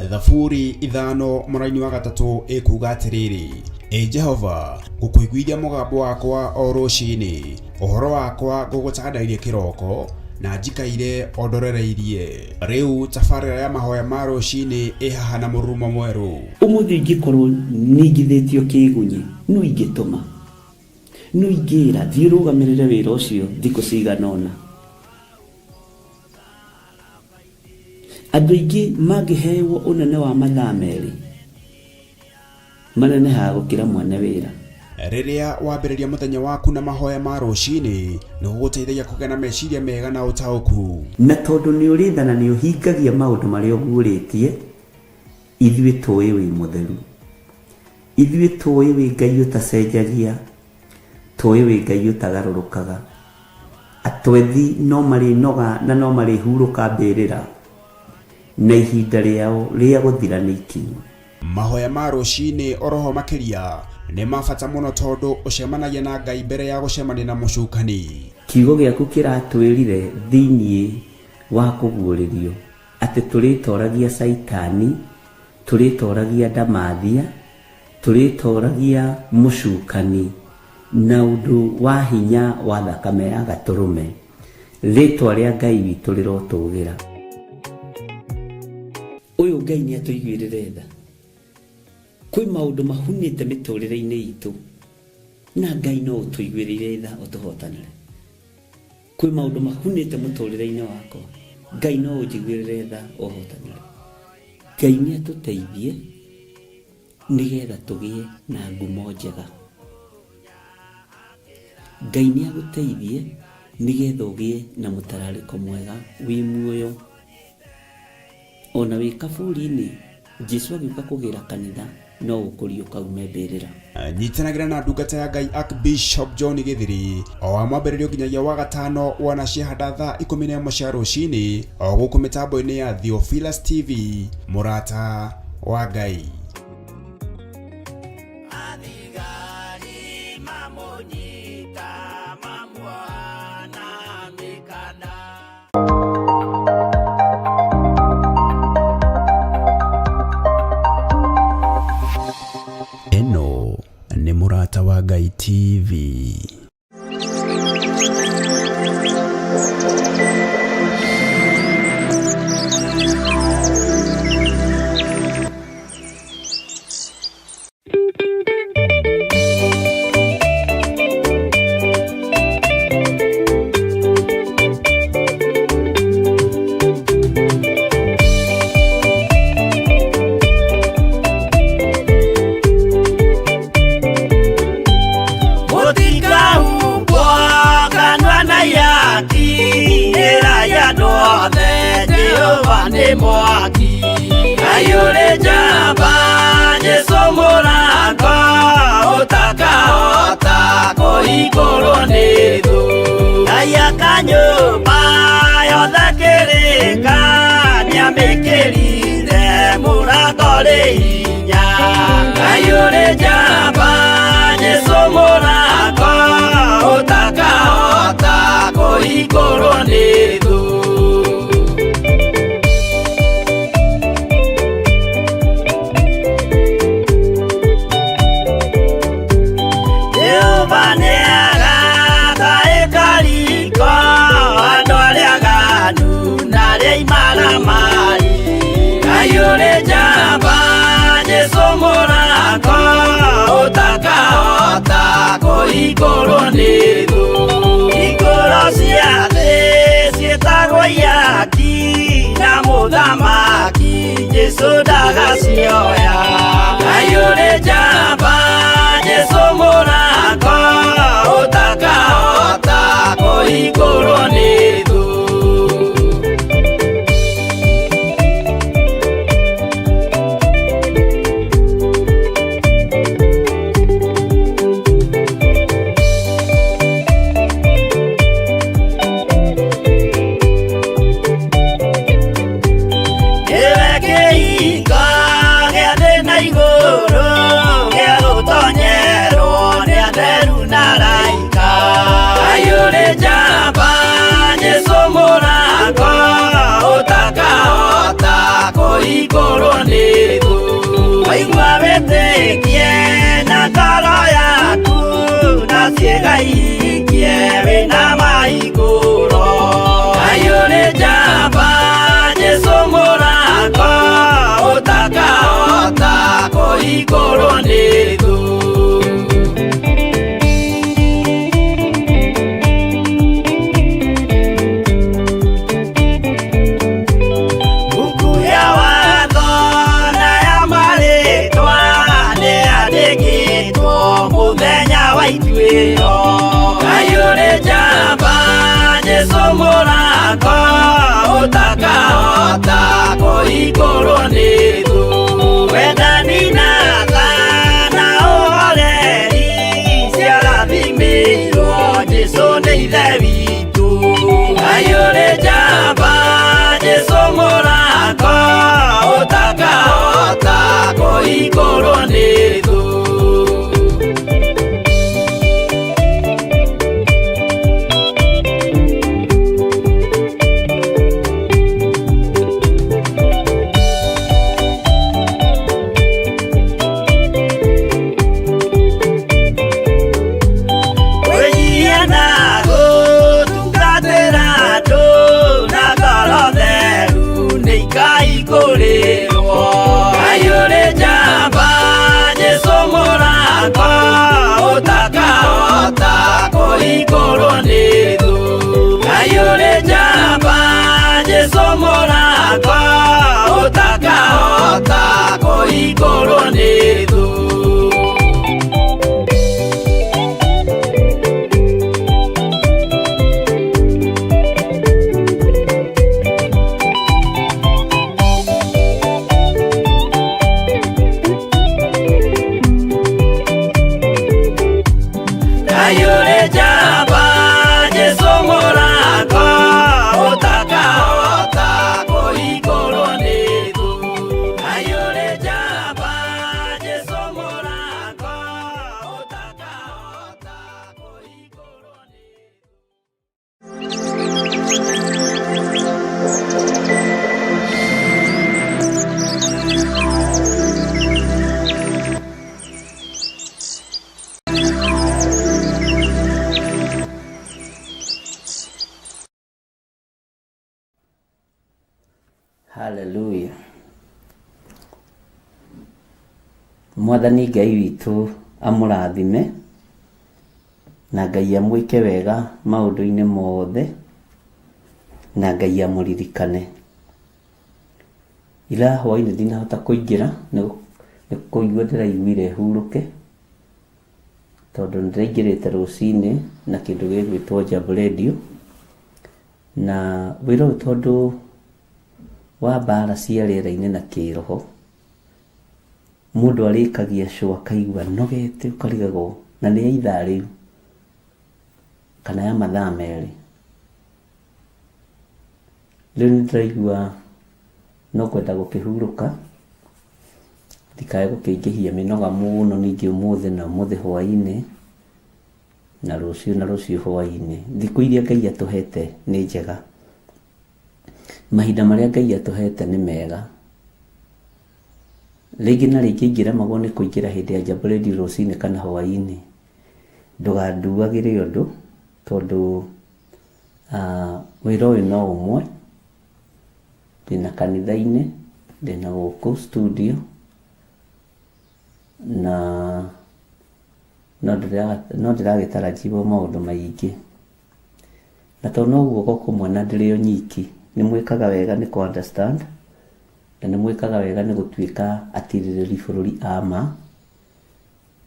Thaburi 5 mũraini wa 3 ĩkuga atĩrĩrĩ, Ĩ Jehova, ngũkũiguithia mũgambo wakwa o rũcinĩ, ũhoro wakwa ngũgũtandairie kĩroko, na njikaire o ndorereirie. Rĩu tabarĩra ya mahoya ma rũcinĩ ĩ haha na mũrurumo mwerũ. Ũmũthĩ ingĩkorwo ningithĩtio kĩgunyi, no ingĩtũma, no ingĩra thiĩ ũrũgamĩrĩre wĩra ũcio thikũ cigana ũna. Andũ aingĩ mangĩhewo ũnene wa mathaa 2 manenehaga gũkĩra mwene wĩra. Rĩrĩa wambĩrĩria mũthenya waku na mahoya ma rũcinĩ, nĩ gũgũteithagia kũgĩa na meciria mega na ũtaũku. Na tondũ nĩ ũrĩ tha na nĩ ũhingagia maũndũ marĩa ũguũrĩtie, ithuĩ tũĩ wĩ mũtheru. Ithuĩ tũĩ wĩ Ngai ũtacenjagia, tũĩ wĩ Ngai ũtagarũrũkaga. Atwethi no marĩnoga na no marĩhurũka mbĩrĩra, na ihinda rĩao rĩa gũthira nĩ ikinyu. Mahoya ma rũcinĩ oroho makĩria nĩ ma bata mũno tondũ ũcemanagia na Ngai mbere ya gũcemania na mũcukani. Kiugo gĩaku kĩratwĩrire thĩinĩ wa kũguũrĩrio atĩ tũrĩtoragia Caitani, tũrĩtoragia ndamathia, tũrĩtoragia mũcukani na ũndũ wa hinya wa thakame ya Gatũrũme. Rĩtwa rĩa Ngai witũ rĩrotũgĩra. Ũyũ Ngai nĩ atũiguĩrĩre tha. Kwĩ maũndũ mahunĩte mĩtũrĩre-inĩ itũ na Ngai no ũtũiguĩrĩire tha ũtũhotanĩre. Kwĩ maũndũ mahunĩte mũtũrĩre-inĩ wakwa Ngai no ũnjiguĩrĩre tha ũhotanĩre. Ngai nĩ atũteithie nĩgetha tũgĩe na ngumo njega. Ngai nĩ agũteithie nĩgetha ũgĩe na mũtararĩko mwega wĩ muoyo. Ona wĩ kaburi-inĩ, Jesu agĩũka kũgĩra kanitha no ũkũriũka ume mbĩrĩra. Nyitanagĩra na ndungata ya Ngai Archbishop John Gĩthiri o wa mwambĩrĩrio nginyagia wa gatano wanaciehanda thaa 11 cia rũcinĩ o gũkũ mĩtambo-inĩ ya Theophilus TV mũrata wa Ngai. Athigari mamũnyita mamuoha na mĩkanda. Ĩno nĩ Mũrata wa Ngai TV. Mũtikahumbwo kanua na ihaki, ĩrai andũ othe Jehova nĩ mwaki. Ngai ũrĩ njamba, Jesũ mũrango, ũtakahota kũhingũrwo nĩ thũ. Ngai aka nyũmba yothe kĩrĩka, nĩamĩkĩrire mũrango rĩ hinya. Ngai ũrĩ njamba, Jesũ mũrango, ũtakahota kũhingũrwo nĩ thũ. Jehova nĩagaka ĩkariko andũ arĩa aganu na arĩa imaramari. Ngai ũrĩ njamba, Jesũ mũrango, ũtakahota kũhingũrwo nĩ thũ. Hingũro cia thĩ ciĩtagwo ihaki, na mũthamaki Jesũ ndagacioya. Ngai ũrĩ njamba, Jesũ mũrango, ũtakahota kũhingũrwo nĩ thũ. Nĩwe kĩhingo gĩa thĩ na igũrũ, gĩa gũtonyerwo nĩ atheru na araika. Ngai ũrĩ njamba, Jesũ mũrango, ũtakahota kũhingũrwo nĩ thũ. Waigua wĩtĩkie na ngoro yaku, na ciĩga ihingie wĩna mahingũro. Ngai ũrĩ njamba, Jesũ mũrango, ũtakahota kũhingũrwo nĩ thũ. Mbuku ya watho na ya marĩtwa nĩyandĩkĩtwo mũthenya wa ituĩro. Ngai ũrĩ njamba, Jesũ mũrango, ũtakahota kũhingũrwo nĩ thũ. Wendani na tha na ũhoreri ciarathimĩirwo Jesũ nĩ Ithe witũ. Ngai ũrĩ njamba, Jesũ mũrango, ũtakahota kũhingũrwo nĩ thũ. Kwĩnyihia na gũtungatĩra andũ na ngoro theru nĩ ikahingũrĩrwo. Ngai ũrĩ njamba, Jesũ. Jesu mũrata ũtakahota kũhingũrwo nĩ thũ. Kayure njamba Jesu mũrata ũtakahota kũhingũrwo nĩ thũ. Kayure njamba Jesu mũrata ũtakahota kũhingũrwo nĩ thũ. Haleluya. Mwathani Ngai witũ amũrathime na Ngai amwĩke wega maũndũ-inĩ mothe na Ngai amũririkane. Ira hwainĩ ndinahota kũingĩra nĩ kũigua ndĩraiguire hurũke tondũ nĩndĩraingĩrĩte rũcinĩ na kĩndũ gĩgwĩtwo Jambo Radio na wĩra ũyũ tondũ wa mbara cia rĩera-inĩ na kĩroho mũndũ arĩkagia show akaigua nogete ũkarigagwo na nĩ ya ithaa rĩu kana ya mathaa merĩ. Rĩu nĩndĩraigua no kwenda gũkĩhurũka ndikae gũkĩingĩhia mĩnoga mũno ningĩ ũmũthĩ na ũmũthĩ hwainĩ na rũciũ na rũciũ hwainĩ. Thikũ iria Ngai atũhete nĩ njega, mahinda marĩa Ngai atũhete nĩ mega. Rĩngĩ na rĩngĩ ingĩremagwo nĩ kũingĩra hĩndĩ ya Jambo Radio rũcinĩ kana hwainĩ, ndũganduagĩre ũndũ tondũ wĩra ũyũ no ũmwe, ndĩna kanitha-inĩ, ndĩna gũkũ studio na no ndĩragĩtarajiwo maũndũ maingĩ. Na tondũ no guoko kũmwe na ndĩrĩ o nyiki, nĩ mwĩkaga wega nĩ kũ understand na nĩ mwĩkaga wega nĩ gũtuĩka atirĩrĩri bũrũri a ma,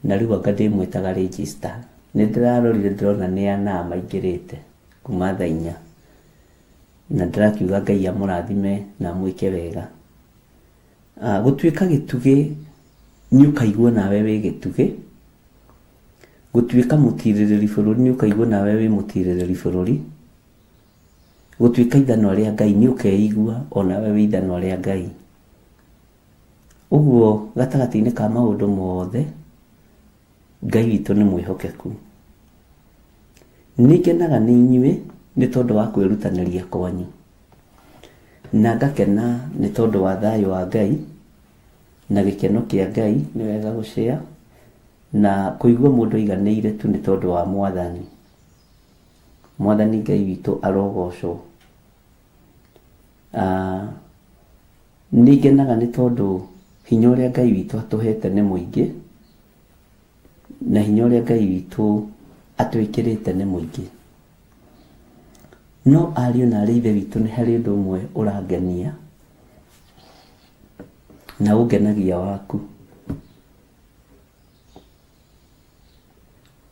na rĩu anga ndĩmwĩtaga register. Nĩ ndĩrarorire ndĩrona nĩ ana maingĩrĩte kuma thaa inya, na ndĩrakiuga Ngai amũrathime na amwĩke wega. Gũtuĩka gĩtugĩ nĩ ũkaigua nawe wĩ gĩtugĩ, gũtuĩka mũtirĩrĩri bũrũri nĩ ũkaigua nawe wĩ mũtirĩrĩri bũrũri, gũtuĩka ithanwa rĩa Ngai nĩ ũkeigua onawe wĩ ithanwa rĩa Ngai. Ũguo gatagatĩ-inĩ ka maũndũ mothe, Ngai witũ nĩ mwĩhokeku. Nĩ ngenaga nĩ inyuĩ nĩ tondũ wa kwĩrutanĩria kwanyu, na ngakena nĩ tondũ wa thayũ wa Ngai na gĩkeno kĩa Ngai, nĩ wega gũcĩa na kũigua mũndũ aiganĩire tu nĩ tondũ wa Mwathani. Mwathani Ngai witũ arogocwo. Nĩ ngenaga nĩ tondũ hinya ũrĩa Ngai witũ atũhete nĩ mũingĩ, na hinya ũrĩa Ngai witũ atwĩkĩrĩte nĩ mũingĩ. No ariũ na arĩ ithe witũ nĩ harĩ ũndũ ũmwe ũrangenia na ũngenagia waku.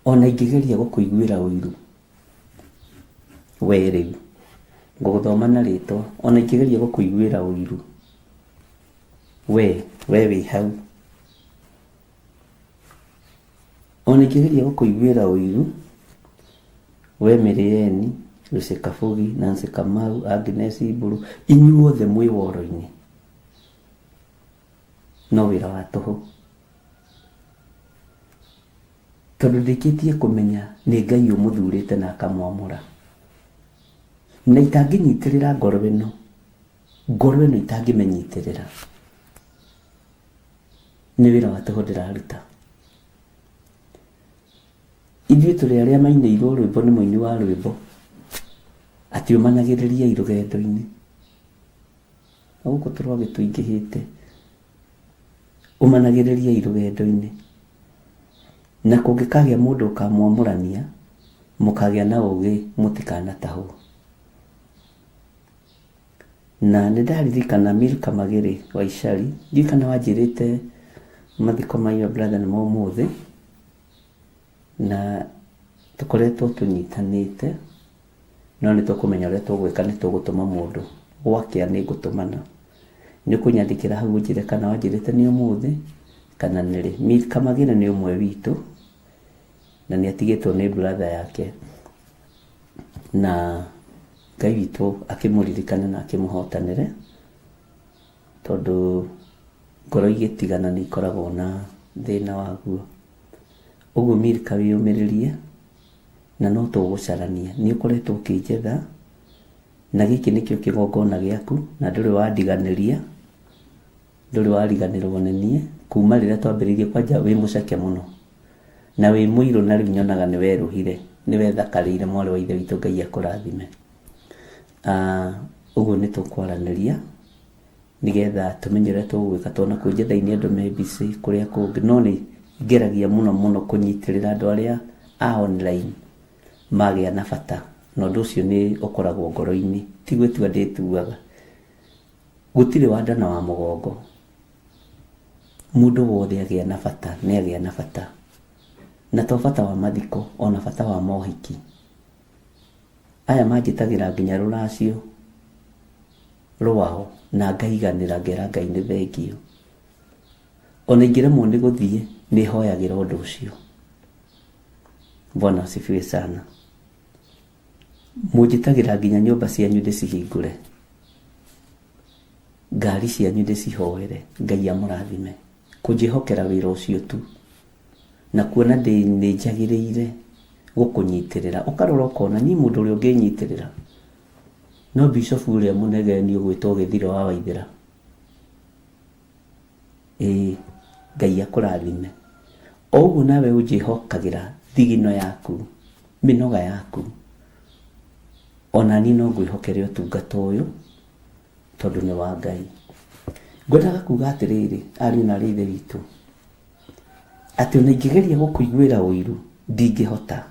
Ona ingĩgeria gũkũiguĩra ũiru we rĩu ngũgũthoma na rĩtwa, ona ingĩgeria gũkũiguĩra ũiru we, we wĩ hau, ona ingĩgeria gũkũiguĩra ũiru we Mĩrĩeni, Lucy Kabugi, Nancy Kamau, Agnes Mburu, inyuothe mwĩ woro-inĩ, no wĩra wa tũhũ. Tondũ ndĩkĩtie kũmenya nĩ Ngai ũmũthurĩte na akamwamũra. Na itangĩnyitĩrĩra ngoro ĩno, ngoro ĩno itangĩmĩnyitĩrĩra, nĩ wĩra wa tũhũ ndĩraruta. Ithuĩ tũrĩ arĩa mainĩirwo rwĩmbo nĩ mũini wa rwĩmbo atĩ ũmanagĩrĩriai rũgendo-inĩ. Na gũkũ tũrwagĩ tũingĩhĩte, ũmanagĩrĩriai rũgendo-inĩ. Na kũngĩkagĩa mũndũ ũkamwamũrania, mũkagĩa na ũgĩ mũtikanatahwo. Na nĩ ndaririkana Milka Magĩrĩ wa Icari, ndiũĩ kana wanjĩrĩte mathiko ma your brother nĩ ma ũmũthĩ, na tũkoretwo tũnyitanĩte, no nĩ tũkũmenya ũrĩa tũgwĩka, nĩ tũgũtũma mũndũ gwakĩa, nĩ ngũtũmana. Nĩ ũkũnyandĩkĩra hau ũnjĩre kana wanjĩrĩte nĩ ũmũthĩ kana nĩ rĩ. Milka Magĩrĩ nĩ ũmwe witũ na nĩ atigĩtwo nĩ brother yake, na Ngai witũ akĩmũririkane na akĩmũhotanĩre, tondũ ngoro igĩtigana nĩ ikoragwo na thĩna waguo. Ũguo Milka wĩyũmĩrĩrie na no tũgũcarania. Nĩ ũkoretwo ũkĩnjetha na gĩkĩ nĩkĩo kĩgongona gĩaku na ndũrĩ wandiganĩria, ndũrĩ wariganĩrwo nĩ niĩ kuma rĩrĩa twambĩrĩirie kwanja wĩ mũceke mũno na wĩ mũirũ na rĩu nyonaga nĩ werũhire, nĩ wethakarĩire mwarĩ wa ithe witũ Ngai akũrathime. Ũguo nĩ tũkwaranĩria nĩgetha tũmenye ũrĩa tũgwĩka tondũ nakuo njetha-inĩ andũ me busy kũrĩa kũngĩ no nĩ ngeragia mũno mũno kũnyitĩrĩra andũ arĩa a online magĩa na bata na ũndũ ũcio nĩ ũkoragwo ngoro-inĩ ti gwĩtua ndĩtuaga. Gũtirĩ wa nda na wa mũgongo. Mũndũ wothe agĩa na bata nĩ agĩa na bata. Na to bata wa mathiko ona bata wa mohiki. Aya manjĩtagĩra nginya rũracio rwao na ngaiganĩra ngera Ngai nĩ thengiũ. Ona ingĩremwo nĩ gũthiĩ nĩ hoyagĩra ũndũ ũcio. Bwana asifiwe sana. Mũnjĩtagĩra nginya nyũmba cianyu ndĩcihingũre, ngari cianyu ndĩcihoere, Ngai amũrathime. Kũnjĩhokera wĩra ũcio tu, na kuona ndĩ nĩ njagĩrĩire gũkũnyitĩrĩra. Ũkarora ũkona niĩ mũndũ ũrĩa ũngĩnyitĩrĩra no bishofu ũrĩa mũnegeni ũgwĩtwo Gĩthiro wa Waithĩra. Ĩĩ, Ngai akũrathime. O ũguo nawe ũnjĩhokagĩra thigino yaku, mĩnoga yaku, ona niĩ no ngwĩhokere ũtungata ũyũ tondũ nĩ wa Ngai. Ngwendaga kuga atĩrĩrĩ, ariũ na aarĩ a Ithe witũ, atĩ ona ingĩgeria gũkũiguĩra ũiru, ndingĩhota,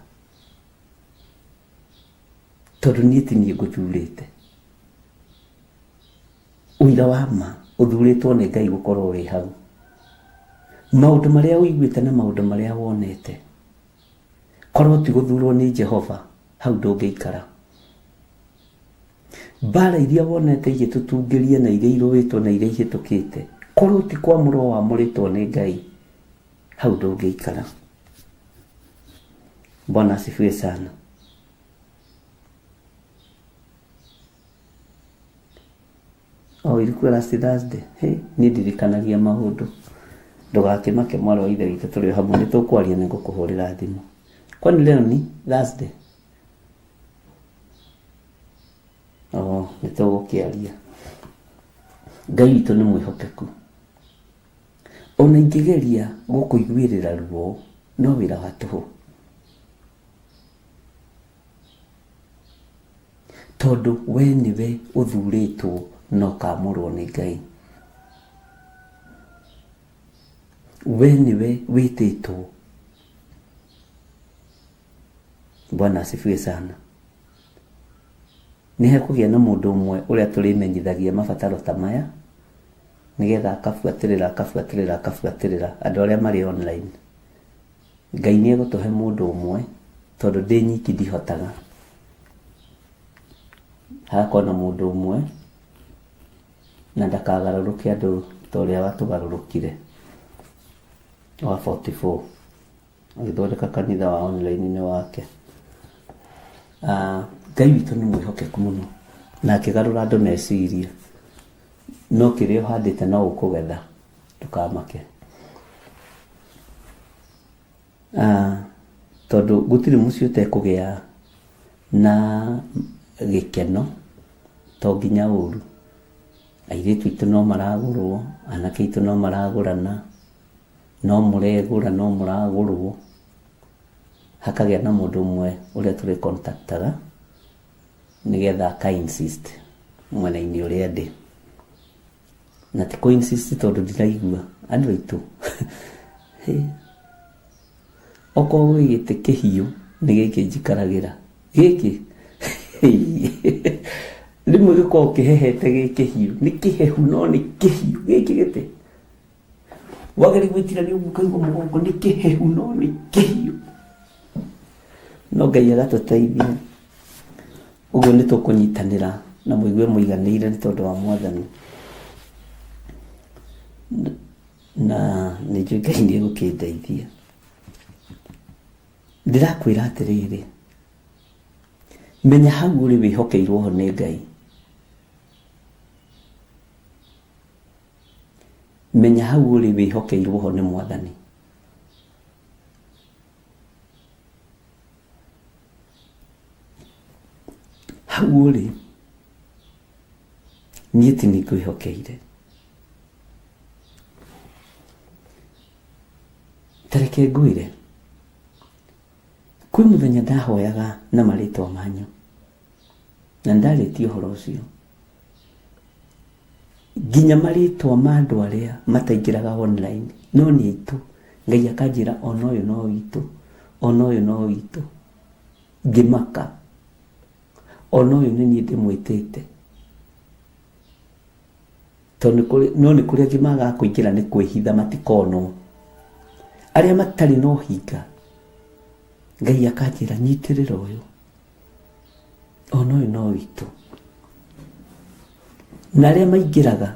tondũ niĩ ti niĩ ngũthurĩte. Ũira wa ma ũthurĩtwo nĩ Ngai gũkorwo wĩ hau. Maũndũ marĩa ũiguĩte na maũndũ marĩa wonete, korwo ti gũthurwo nĩ Jehova, hau ndũngĩikara. Mbara iria wonete igĩtũtungĩria na iria irũĩtwo na iria ihĩtũkĩte, korwo ti kwamũrwo wamũrĩtwo nĩ Ngai, hau ndũngĩikara. Bwana asifiwe sana. Oh, ilikuwa last Thursday. Hey, niĩ ndirikanagia maũndũ. Ndũgakĩmake mwarĩ wa ithe witũ tũrĩ o hamwe nĩ tũkwaria nĩ ngũkũhũrĩra thimũ. Kwani leo ni Thursday? Oh, nĩ tũgũkĩaria. Ngai witũ nĩ mwĩhokeku. Ona ingĩgeria gũkũiguĩrĩra ruo, no wĩra wa tũhũ. Tondũ we nĩwe ũthurĩtwo na ũkamũrwo nĩ Ngai. We nĩwe wĩtĩtwo. Bwana asifiwe sana. Nĩ hekũgĩa na mũndũ ũmwe ũrĩa tũrĩmenyithagia mabataro ta maya nĩgetha akabuatĩrĩra akabuatĩrĩra akabuatĩrĩra andũ arĩa marĩ online. Ngai nĩ egũtũhe mũndũ ũmwe tondũ ndĩ nyiki ndihotaga. Hagakorwo na mũndũ ũmwe na ndakagarũrũke andũ ta ũrĩa watũgarũrũkire wa 44 agĩthondeka kanitha wa online-inĩ wake. Ah, Ngai witũ nĩ mwĩhokeku mũno na akĩgarũra andũ meciria no kĩrĩa ũhandĩte no ũkũgetha ndũkamake. Ah, tondũ gũtirĩ mũciĩ ũtekũgĩa na gĩkeno to nginya ũru. Airĩtu aitũ no maragũrwo, anake aitũ no maragũrana, no mũregũra no mũragũrwo. Hakagĩa na mũndũ ũmwe ũrĩa tũrĩ contactaga nĩgetha aka insist mwena-inĩ ũrĩa ndĩ. Na ti kũ insist tondũ ndiraigua andũ aitũ hĩ okorwo gwĩ gĩtĩ kĩhiũ nĩ gĩkĩ njikaragĩra gĩkĩ. Rĩmwe gĩkoragwo kĩhehete gĩ kĩhiũ, nĩ kĩhehu no nĩ kĩhiũ gĩkĩ gĩtĩ. Wageria gwĩtirania ũguo ũkaigua mũgongo nĩ kĩhehu no nĩ kĩhiũ. No Ngai agatũteithia. Ũguo nĩ tũkũnyitanĩra na mũigue mũiganĩire nĩ tondũ wa Mwathani. Na nĩ njũĩ Ngai nĩ egũkĩndeithia. Ndĩrakwĩra atĩrĩrĩ, menya hau ũrĩ wĩhokeirwo ho nĩ Ngai. Menya hau ũrĩ wĩhokeirwo ho nĩ Mwathani. Hau ũrĩ niĩ ti niĩ ngwĩhokeire. Ta reke ngwĩre, kwĩ mũthenya ndahoyaga na marĩtwa manyu, na nĩndarĩtie ũhoro ũcio, nginya marĩtwa ma andũ arĩa mataingĩraga online, no nĩ aitũ, Ngai akanjĩra ona ũyũ no witũ, ona ũyũ no witũ, ngĩmaka, ona ũyũ nĩ niĩ ndĩmwĩtĩte. Tondũ nĩ kũrĩ, no nĩ kũrĩ angĩ magaga kũingĩra nĩ kwĩhitha matikonwo. Arĩa matarĩ na ũhinga, Ngai akanjĩra nyitĩrĩra ũyũ, ona ũyũ no witũ. Na arĩa maingĩraga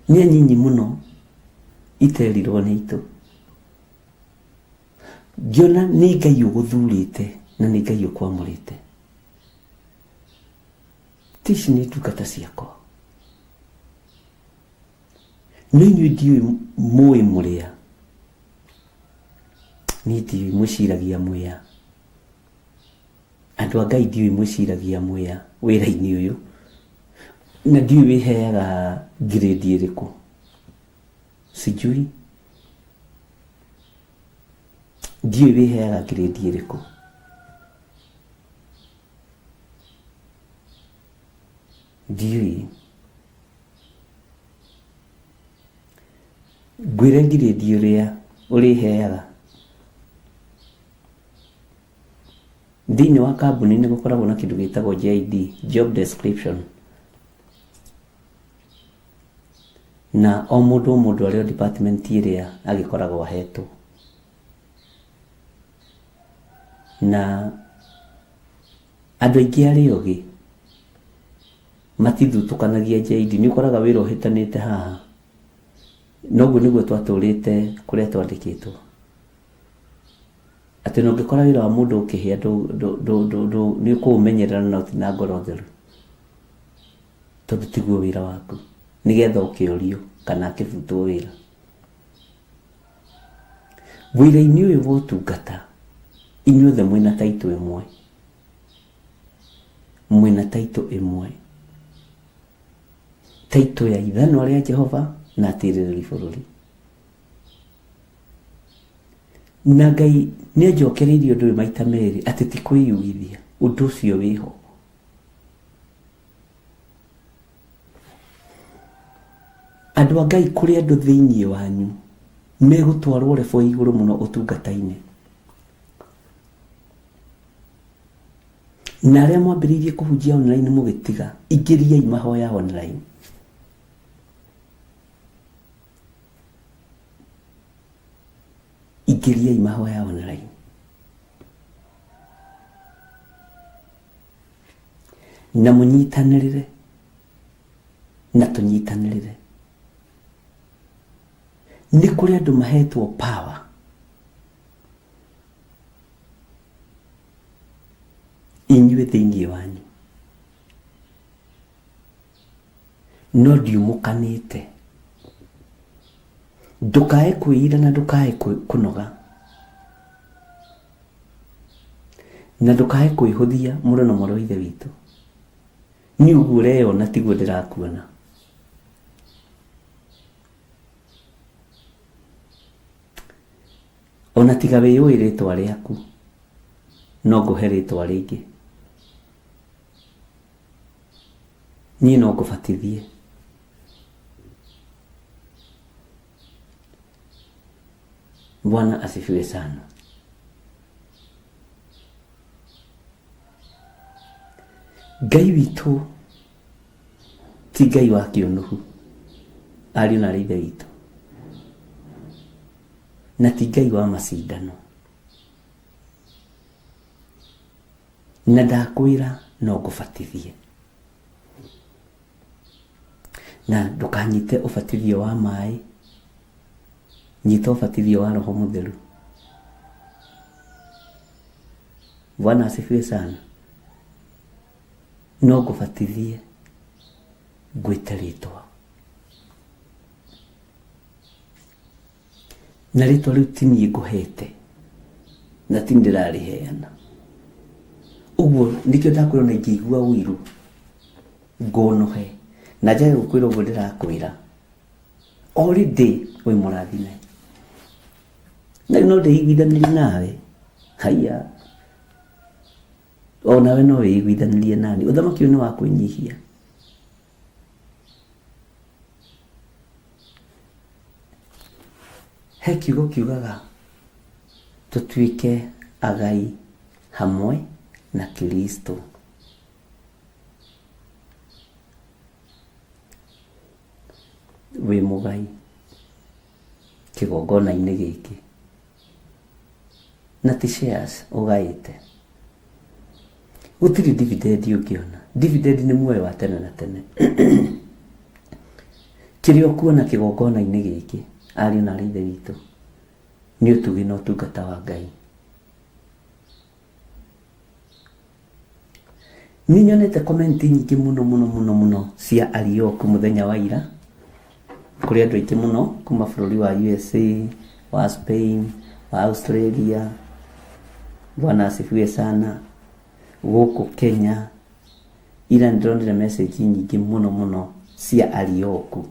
nĩ anyinyi mũno iterirwo nĩ aitũ. Ngĩona nĩ Ngai ũgũthurĩte na nĩ Ngai ũkwamũrĩte. Ti ici nĩ ndungata ciakwa. No inyuĩ ndiũĩ mũĩ mũrĩa. Niĩ ndiũĩ mwĩciragia mwĩa. Andũ a Ngai ndiũĩ mwĩciragia mwĩa wĩra-inĩ ũyũ. Na ndiũĩ wĩheaga grade ĩrĩkũ. Sijui. Ndiũĩ wĩheaga grade ĩrĩkũ. Ndiũĩ. Ngwĩre ngirĩndi ũrĩa ũrĩheaga. Thĩinĩ wa kambuni nĩ gũkoragwo na kĩndũ gĩtagwo JD, job description. Na o mũndũ o mũndũ arĩ o department ĩrĩa agĩkoragwo ahetwo. Na Andũ aingĩ arĩa ogĩ matithutũkanagia JD. Nĩ ũkoraga wĩra ũhĩtanĩte haha. Na ũguo nĩguo twatũrĩte kũrĩa twandĩkĩtwo. Atĩ ona ũngĩkora wĩra wa mũndũ ũkĩhĩa nĩ ũkũũmenyerera na ũtirĩ na ngoro theru. Tondũ tiguo wĩra waku. Nĩgetha ũkĩũrio kana akĩbutwo wĩra. Wĩra-inĩ ũyũ wa ũtungata, inyuothe mwĩna title ĩmwe. Mwĩna title ĩmwe. Title ya ithanwa rĩa Jehova na atirĩrĩri bũrũri. Na Ngai nĩ anjokereirie ũndũ ũyũ maita merĩ atĩ ti kwĩyugithia, ũndũ ũcio wĩho. Andũ a Ngai kũrĩ andũ thĩinĩ wanyu megũtwarwo rebo ya igũrũ mũno ũtungata-inĩ. Na arĩa mwambĩrĩirie kũhunjia online mũgĩtiga, ingĩriai mahoya online. Ingĩriai mahoya online. Na mũnyitanĩrĩre na tũnyitanĩrĩre. Nĩ kũrĩ andũ mahetwo power inyuĩ thĩinĩ wanyu no ndiumũkanĩte. Ndũkae kwĩira na ndũkae kũnoga. Na ndũkae kwĩhũthia mũrũ na mwarĩ wa ithe witũ. Niĩ ũguo ũreyona tiguo ndĩrakuona. Ona tiga wĩyũĩ rĩtwa rĩaku, no ngũhe rĩtwa rĩngĩ. Niĩ no ngũbatithie. Bwana asifiwe sana. Ngai witũ ti Ngai wa kĩũnũhu, ariũ na arĩ ithe witũ, na ti Ngai wa macindano. Na ndakwĩra no ngũbatithie, na ndũkanyite ũbatithio wa maĩ, nyita ũbatithio wa Roho Mũtheru. Bwana asifiwe sana. No ngũbatithie ngwĩte rĩtwa, na rĩtwa rĩu ti niĩ ngũhete na ti ndĩrarĩheana. Ũguo nĩkĩo ndakwĩra ona ingĩigua ũiru ngũnũhe na njage gũkwĩra ũguo ndĩrakwĩra, already wĩ mũrathime. Na rĩu no ndĩiguithanĩrie nawe, haiya, o nawe no wĩiguithanĩrie nani. Ũthamaki ũyũ nĩ wa kwĩnyihia. He kiugo kiugaga tũtuĩke agai hamwe na Kristo. Wĩ mũgai kĩgongona-inĩ gĩkĩ na ti shares ũgaĩte. Gũtirĩ dividend ũngĩona. Dividend nĩ muoyo wa tene na tene. Kĩrĩa ũkuona kĩgongona-inĩ gĩkĩ, ariũ na arĩ ithe witũ, nĩ ũtugi na ũtungata wa Ngai. Nĩ nyonete comment nyingĩ mũno mũno mũno mũno cia Arioku mũthenya wa ira, kũrĩ andũ aingĩ mũno kuma bũrũri wa USA, wa Spain, wa Australia, Bwana asifiwe sana, gũkũ Kenya, ira nĩ ndĩronire message nyingĩ mũno mũno cia Arioku.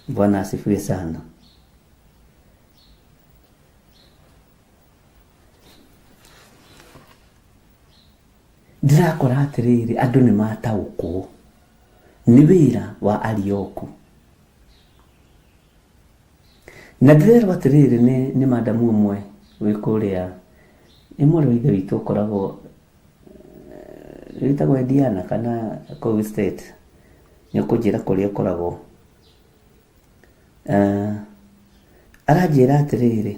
Bwana asifiwe sana. Ndĩrakora atĩrĩrĩ, andũ nĩ mataũkwo nĩ wĩra wa Arioku. Na ndĩrerwo atĩrĩrĩ nĩ, nĩ madamu ũmwe wĩ kũrĩa, nĩ mwarĩ wa ithe witũ ũkoragwo wĩtagwo Indiana kana kũu State, nĩ ũkũnjĩra kũrĩa ũkoragwo. Aranjĩra atĩrĩrĩ,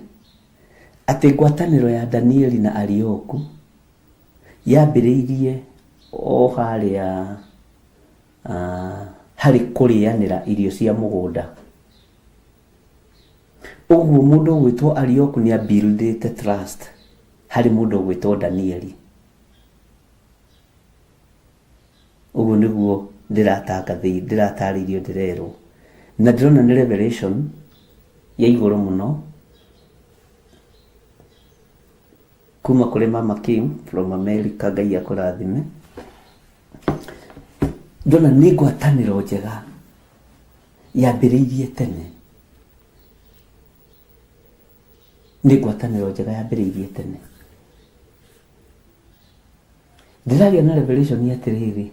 atĩ ngwatanĩro ya Danieli na Arioku yambĩrĩirie o harĩa harĩ kũrĩanĩra irio cia mũgũnda. Ũguo mũndũ ũgwĩtwo Arioku nĩ a build ĩte trust harĩ mũndũ ũgwĩtwo Danieli. Ũguo nĩguo ndĩratarĩirio ndĩrerwo. Na ndĩrona nĩ revelation ya igũrũ mũno kuma kũrĩ Mama Kim from America, Ngai akũrathime. Ndona nĩ ngwatanĩro njega yambĩrĩirie tene, nĩ ngwatanĩro njega yambĩrĩirie tene. Ndĩragĩa na revelation atĩrĩrĩ,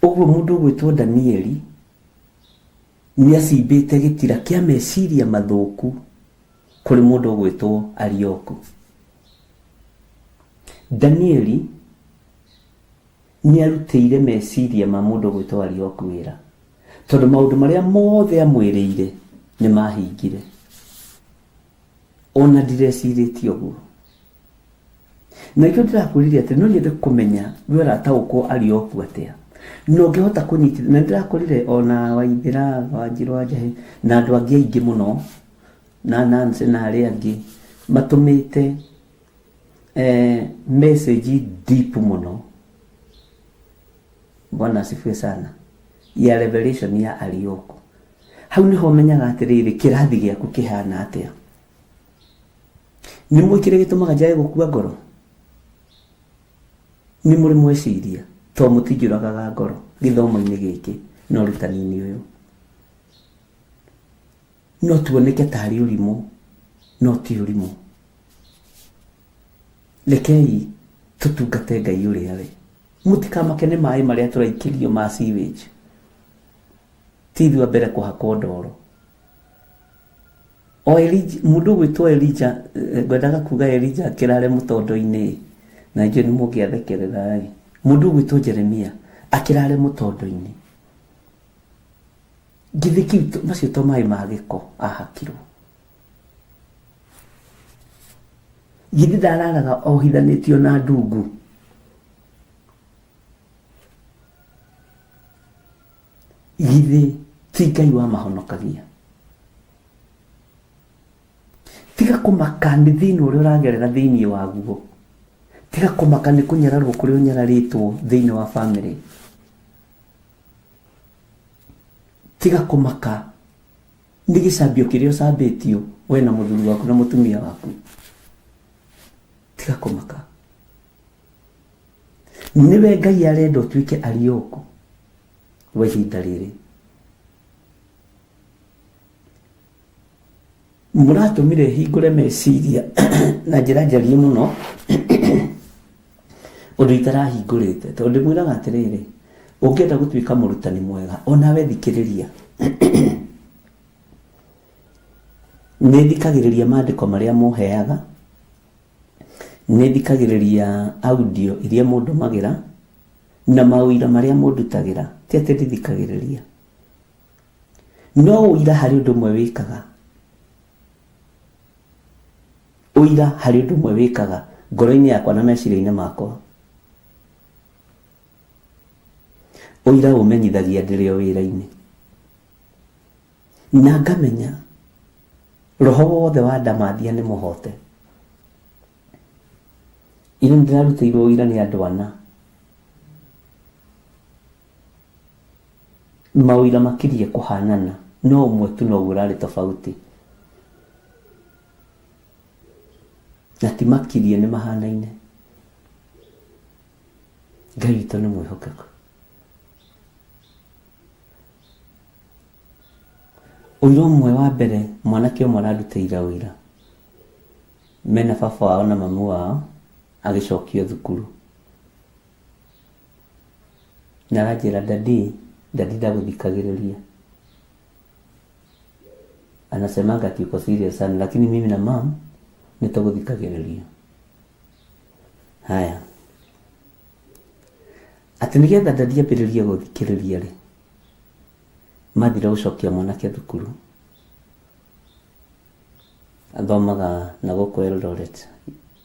ũguo mũndũ ũgwĩtwo Danieli nĩ acimbĩte gĩtira kĩa meciria mathũku kũrĩ mũndũ ũgwĩtwo Arioku. Danieli nĩ arutĩire meciria ma mũndũ ũgwĩtwo Arioku wĩra, tondũ maũndũ marĩa mothe amwĩrĩire nĩ mahingire. Ona ndirecirĩtie ũguo. Na nĩkĩo ndĩrakwĩrire atĩ no nyende kũmenya we ũrataũkwo Arioku atĩa. Na ũngĩhota kũnyitithania, na nĩndĩrakorire ona Waithĩra, Wanjirũ wa Njahĩ na andũ angĩ aingĩ mũno, na Nancy na arĩa angĩ, matũmĩte message deep mũno, Bwana asifiwe sana, ya revelation ya Arioku. Hau nĩho ũmenyaga atĩrĩrĩ, kĩrathi gĩaku kĩhana atĩa. Nĩ mũĩ kĩrĩa gĩtũmaga njage gũkua ngoro? Nĩ mũrĩ mweciria, tondũ mũtinjũragaga ngoro gĩthomo-inĩ gĩkĩ na ũrutani-inĩ ũyũ. No tuoneke tarĩ ũrimũ, no ti ũrimũ. Rekei tũtungate Ngai ũrĩa we. Mũtikamake nĩ maĩ marĩa tũraikĩrio ma sewage. Ti ithuĩ a mbere kũhakwo ndoro. O Elija, mũndũ ũgwĩtwo Elija, eh, ngwendaga kuga Elija akĩrare mũtondo-inĩ. Na njũĩ nĩ mũngĩathekerera ĩ. Mũndũ ũgwĩtwo Jeremia akĩrare mũtondo-inĩ. Githĩ kĩu macio to maĩ ma gĩko ahakirwo. Githĩ ndararaga ohithanĩtio na ndungu. Githĩ ti Ngai wamahonokagia. Tiga kũmaka nĩ thĩna ũrĩa ũragerera thĩinĩ waguo. Tiga kũmaka nĩ kũnyararwo kũrĩa ũnyararĩtwo thĩinĩ wa bamĩrĩ. Tiga kũmaka nĩ gĩcambio kĩrĩa ũcambĩtio we na mũthuri waku na mũtumia waku. Tiga kũmaka. Nĩwe Ngai arenda ũtuĩke Arioku wa ihinda rĩrĩ. Mũratũmire hingũre meciria na njĩra njariĩ mũno ũndũ itarahingũrĩte tondũ ndĩmwĩraga atĩrĩrĩ, ũngĩenda gũtuĩka mũrutani mwega onawe thikĩrĩria. Nĩ thikagĩrĩria mandĩko marĩa mũheaga, nĩ thikagĩrĩria audio iria mũndũmagĩra na maũira marĩa mũndutagĩra, ti atĩ ndithikagĩrĩria. No ũira harĩ ũndũ ũmwe wĩkaga. Ũira harĩ ũndũ ũmwe wĩkaga ngoro-inĩ yakwa na meciria-inĩ makwa. Ũira ũmenyithagia ndĩrĩ o wĩra-inĩ. Na ngamenya roho wothe wa ndamathia nĩ mũhote. Ira nĩndĩrarutĩirwo ũira nĩ andũ ana. Maũira makirie kũhanana, no ũmwe tu noguo ũrarĩ tofauti. Na ti makirie nĩ mahanaine. Ngai witũ nĩ mwĩhokeku. Ũira ũmwe wa mbere mwanake ũmwe arandutĩire ũira, mena baba wao na mamu wao, agĩcokio thukuru. Na aranjĩra daddy, daddy ndagũthikagĩrĩria. Anasemanga ati uko serious sana lakini mimi na mom nĩtũgũthikagĩrĩria. Haya. Atĩ nĩgetha daddy ambĩrĩrie gũthikĩrĩria rĩ, mathire gũcokia mwanake thukuru. Athomaga na gũkũ Eldoret.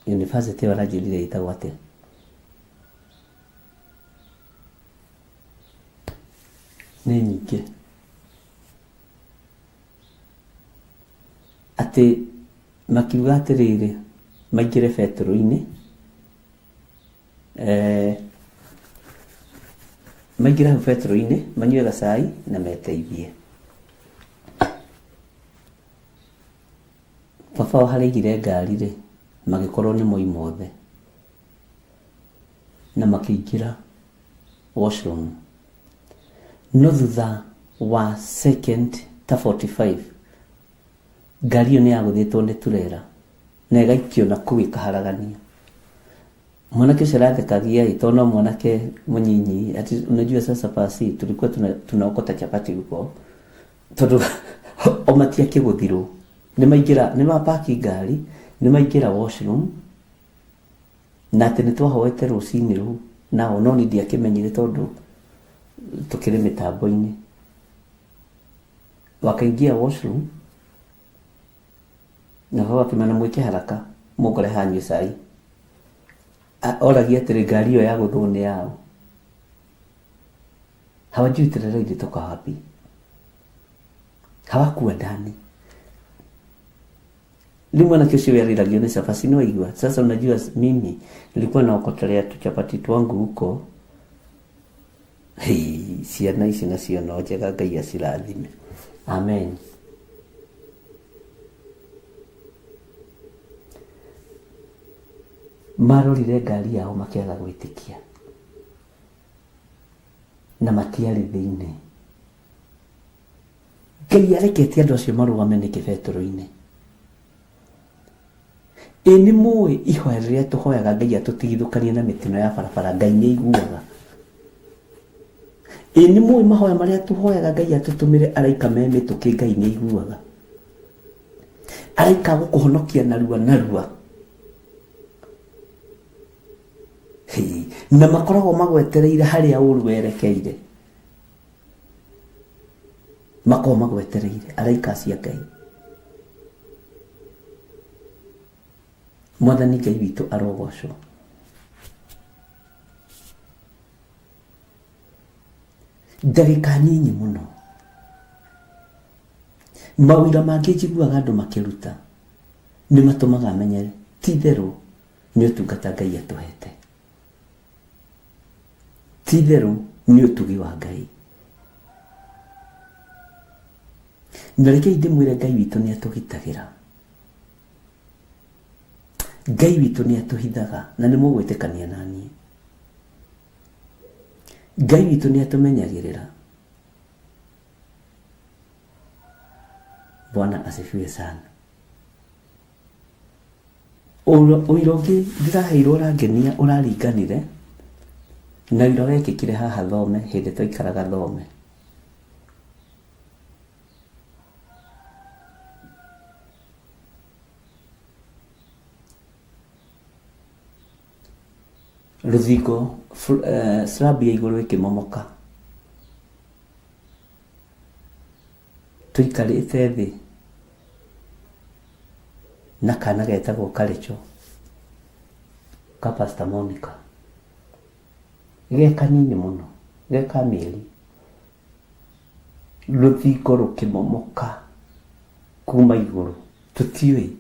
University ĩyo aranjĩrire ĩtagwo atĩa? Nĩ nyingĩ. Atĩ makiuga atĩrĩrĩ, maingĩre betũrũ-inĩ, eh, maingĩre hau betũrũ-inĩ, manyue gacai na meteithie. Baba wao harĩa aigire ngari rĩ, magĩkorwo nĩ moima othe. Na makĩingĩra washroom. No thutha wa second ta 45, ngari ĩyo nĩ yagũthĩtwo nĩ turera na ĩgaikio na kũu ĩkaharaganio. Mwanake ũcio arathekagia ĩ, tondũ no mwanake mũnyinyi, ati unajua sasa pasi tulikuwa tunaokota chapati huko tondũ o matiakĩgũthirwo nĩ maingĩra nĩ mapaki ngari nĩ maingĩra washroom na atĩ nĩ twahoete rũcinĩ rũu nao no niĩ ndiakĩmenyire tondũ tũkĩrĩ mĩtambo-inĩ wakaingia washroom na baba akĩmena mwĩke haraka mũngore hanyue cai oragia atĩrĩ ngari ĩyo yagũthwo nĩ yaũ hawajui trela ilitoka wapi hawakuwa ndani Rĩu mwanake ũcio werĩragio nĩ cabaci no aigua. Sasa unajua mimi nilikuwa naokotelea tu chapati twangu huko. Hei, ciana ici nacio no njega Ngai acirathime. Amen. Marorire ngari yao makĩaga gwĩtĩkia na matiarĩ thĩinĩ. Ngai areketie andũ acio marũgame nĩkĩ betũrũ-inĩ? Ĩ nĩ mũĩ ihoya rĩrĩa tũhoyaga Ngai atũtigithũkanie na mĩtino ya barabara Ngai nĩ aiguaga? Ĩ nĩ mũĩ mahoya marĩa tũhoyaga Ngai atũtũmĩre araika me mĩtũkĩ Ngai nĩ aiguaga? Araika gũkũhonokia narua narua. Na makoragwo magwetereire harĩa ũru werekeire. Makoragwo magwetereire araika acio a Ngai. Mwathani Ngai witũ arogocwo. Ndagĩka nyinyi mũno. Mawĩra mangĩ njiguaga andũ makĩruta nĩ matũmaga menye ti itherũ nĩ ũtungata Ngai atũhete. Ti itherũ nĩ ũtugi wa Ngai. Na rekei ndĩmwĩre Ngai witũ nĩ atũgitagĩra. Ngai witũ nĩ atũhithaga na nĩ mũgwĩtĩkania na niĩ. Ngai witũ nĩ atũmenyagĩrĩra. Bwana asifiwe sana. Ũira ũngĩ ndĩraheirwo ũrangenia ũraringanire na ũira wekĩkire haha Thome hĩndĩ twaikaraga Thome. Rũthingo slab ya igũrũ ĩkĩmomoka. Tũikarĩte thĩ na kana getagwo Karĩcho ka Pastor Monica. Ge kanini mũno, ge ka mĩeri. Rũthingo rũkĩmomoka kuma igũrũ, tũtiũĩ.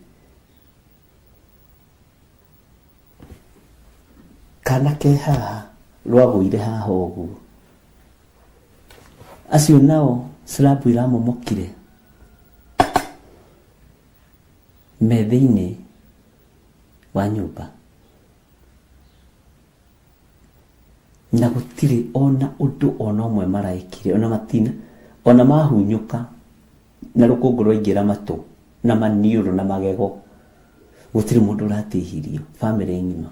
Kana ke haha rwagũire haha ũguo. Acio nao slab iramomokire me thĩinĩ wa nyũmba. Na gũtirĩ ona ũndũ ona ũmwe maraĩkire ona matina ona mahunyũka na rũkũngũ rwaingĩra matũ na maniũrũ na magego gũtirĩ mũndũ ũratihirio bamĩrĩ ng'ima.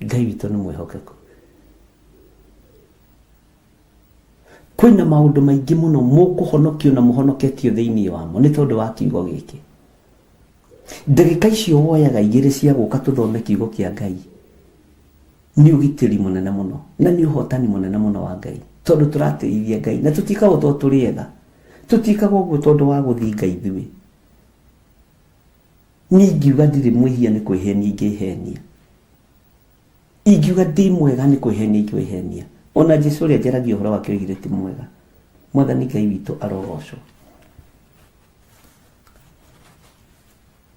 Ngai witũ nĩ mwĩhokeku. Kwĩna maũndũ maingĩ mũno mũkũhonokio na mũhonoketio thĩinĩ wamo nĩ tondũ wa kiugo gĩkĩ. Ndagĩka icio woyaga igĩrĩ cia gũka tũthome kiugo kĩa Ngai nĩ ũgitĩri mũnene mũno na nĩ ũhotani mũnene mũno wa Ngai tondũ tũratĩithia Ngai na tũtiĩkaga tondũ tũrĩ ega, tũtiĩkaga ũguo tondũ wa gũthinga ithuĩ. Niĩ ingiuga ndirĩ mwĩhia nĩ kwĩhenia ingĩhenia. Ingiuga ndĩ mwega nĩ kwĩhenia ingĩhenia. Ona Jesu ũrĩa njaragia ũhoro wake oigire ti mwega. Mwathani Ngai witũ arogocwo.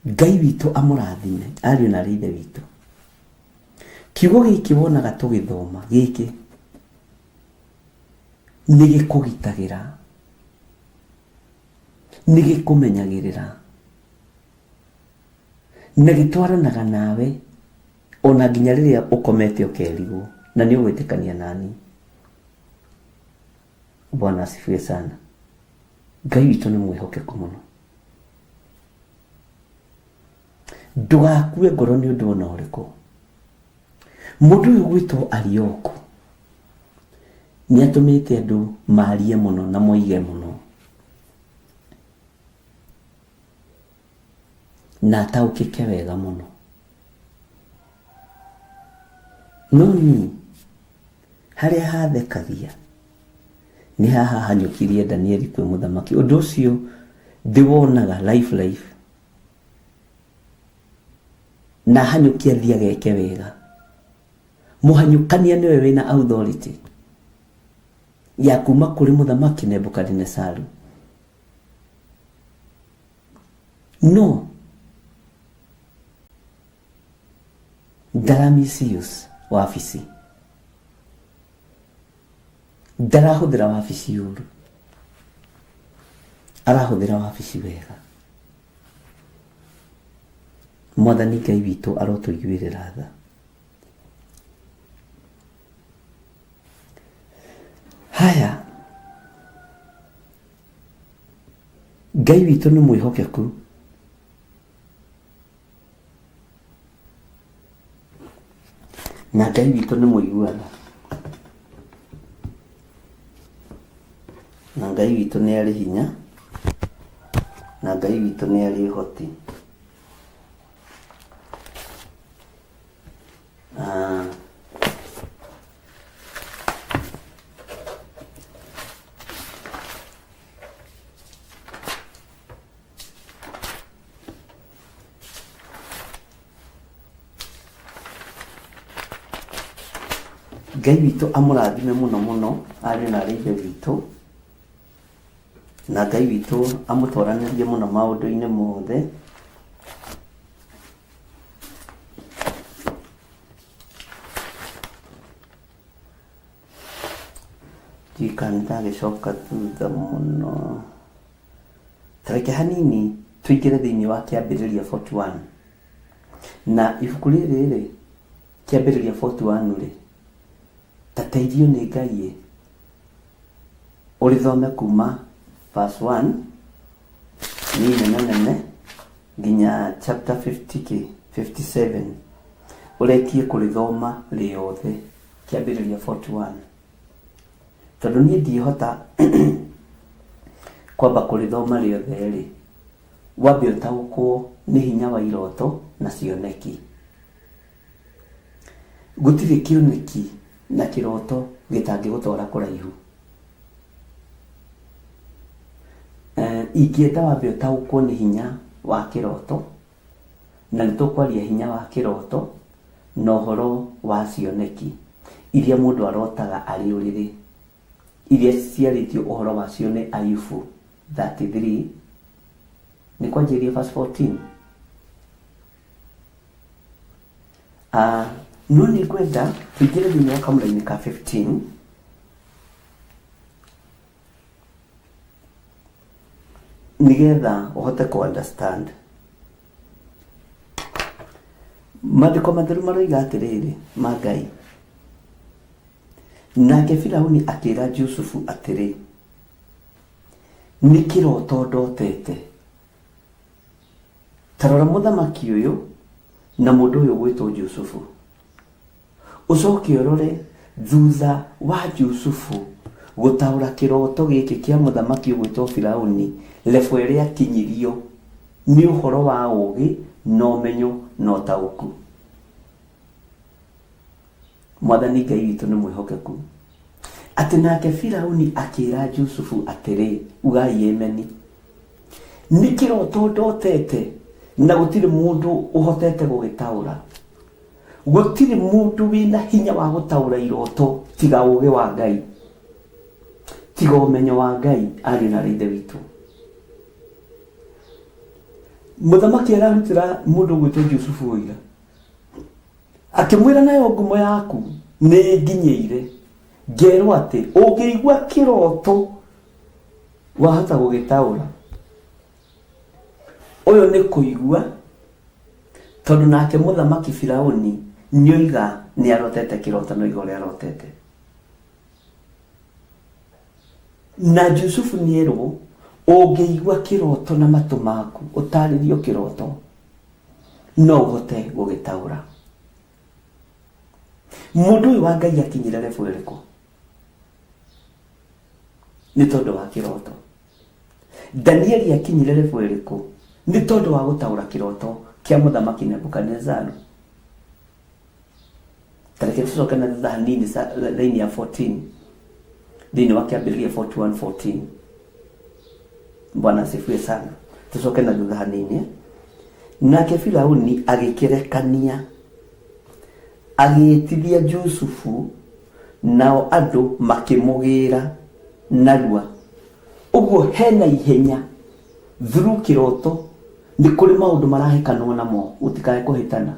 Ngai witũ amũrathime ariũ na arĩ ithe witũ. Kiugo gĩkĩ wonaga tũgĩthoma gĩkĩ nĩ gĩkũgitagĩra, nĩ gĩkũmenyagĩrĩra na gĩtwaranaga nawe ona nginya rĩrĩa ũkomete ũkerigwo na nĩ ũgwĩtĩkania nani. Bwana asifiwe sana. Ngai witũ nĩ mwĩhokeku mũno. Ndũgakue ngoro nĩ ũndũ ona ũrĩkũ. Mũndũ ũyũ gwĩtwo Arioku nĩ atũmĩte andũ marie mũno na moige mũno na ataũkĩke wega mũno. No niĩ harĩa hathekagia nĩ haha hanyũkirie Danieli kwĩ mũthamaki. Ũndũ ũcio ndĩwonaga life life na hanyũkie athiĩ ageke wega. Mũhanyũkania nĩwe wĩna authority ya kuma kũrĩ mũthamaki Nebukadinesaru. No ndara misuse wabici, ndarahũthĩra wabici ũru, arahũthĩra wabici wega. Mwathani Ngai witũ arotũiguĩrĩra tha. Haya, Ngai witũ nĩ mwĩhokeku. Na Ngai witũ nĩ mũigua tha. Na Ngai witũ nĩ arĩ hinya. Na Ngai witũ nĩ arĩ ũhoti. Ngai witũ amũrathime mũno mũno ariũ na arĩ ithe witũ, na Ngai witũ amũtwaranĩrie mũno maũndũ-inĩ mothe. Ndiũĩ kana nĩndagĩcoka thutha mũno. Ta reke hanini tũingĩre thĩinĩ wa Kĩambĩrĩria 41. Na ibuku rĩrĩ rĩ, Kĩambĩrĩria 41 rĩ, ta teithio nĩ Ngai ĩ, ũrĩthome kuma verse 1 nĩ inene nene nginya chapter 50 kĩ, 57. Ũrekie kũrĩthoma rĩothe Kĩambĩrĩria 41. Tondũ niĩ ndingĩhota kwamba kũrĩthoma rĩothe rĩ, wambe ũtaũkwo nĩ hinya wa iroto na cioneki. Gũtirĩ kĩoneki na kĩroto gĩtangĩgũtwara kũraihu. Ingĩenda wambe ũtaũkwo nĩ hinya wa kĩroto, na nĩ tũkwaria hinya wa kĩroto na ũhoro wa cioneki iria mũndũ arotaga arĩ ũrĩrĩ, iria ciarĩtio ũhoro wacio nĩ Ayubu 33, nĩ kwanjĩrĩria verse 14. Ah, no nĩ ngwenda tũingĩre thĩinĩ wa kamũraini ka 15. Nĩgetha ũhote kũ understand. Maandĩko matheru maroiga atĩrĩrĩ ma Ngai, nake Firauni akĩra Jusufu atĩrĩ, nĩ kĩroto ndotete. Ta rora mũthamaki ũyũ na mũndũ ũyũ ũgwĩtwo Jusufu. Ũcoke ũrore thutha wa Jusufu gũtaũra kĩroto gĩkĩ kĩa mũthamaki ũgwĩtwo Firauni, level ĩrĩa akinyirio nĩ ũhoro wa ũgĩ na ũmenyo na ũtaũku. Mwathani Ngai witũ nĩ mwĩhokeku. Atĩ nake Firauni akĩra Jusufu atĩrĩ, ugai ĩmeni. Nĩ kĩroto ndotete na gũtirĩ mũndũ ũhotete gũgĩtaũra. Gũtirĩ mũndũ wĩna hinya wa gũtaũra iroto tiga ũgĩ wa Ngai, tiga ũmenyo wa Ngai, ariũ na aarĩ a Ithe witũ. Mũthamaki ararutĩra mũndũ ũgwĩtwo Jusufu ũira, akĩmwĩra nayo ngumo yaku nĩ nginyĩire, ngerwo atĩ ũngĩigua kĩroto wahota gũgĩtaũra. Ũyũ nĩ kũigua, tondũ nake mũthamaki Firauni nĩoiga nĩarotete kĩroto na oiga ũrĩa arotete. Na Jusufu nĩerwo, ũngĩigua kĩroto na matũ maku, ũtarĩrio kĩroto, no ũhote gũgĩtaũra. Mũndũ ũyũ wa Ngai akinyire level ĩrĩkũ? Nĩ tondũ wa kĩroto. Danieli akinyire level ĩrĩkũ? Nĩ tondũ wa gũtaũra kĩroto kĩa mũthamaki Nebukadinezaru. Ta reke tũcoke na thutha hanini thĩinĩ ya 14, thĩinĩ wa Kĩambĩrĩria 41:14. Bwana asifiwe sana. Tũcoke na thutha hanini. Nake Firauni agĩkĩrekania agĩĩtithia Jusufu, nao andũ makĩmũgĩra narua. Ũguo hena ihenya through kĩroto nĩ kũrĩ maũndũ marahĩkanwo namo gũtikae kũhĩtana.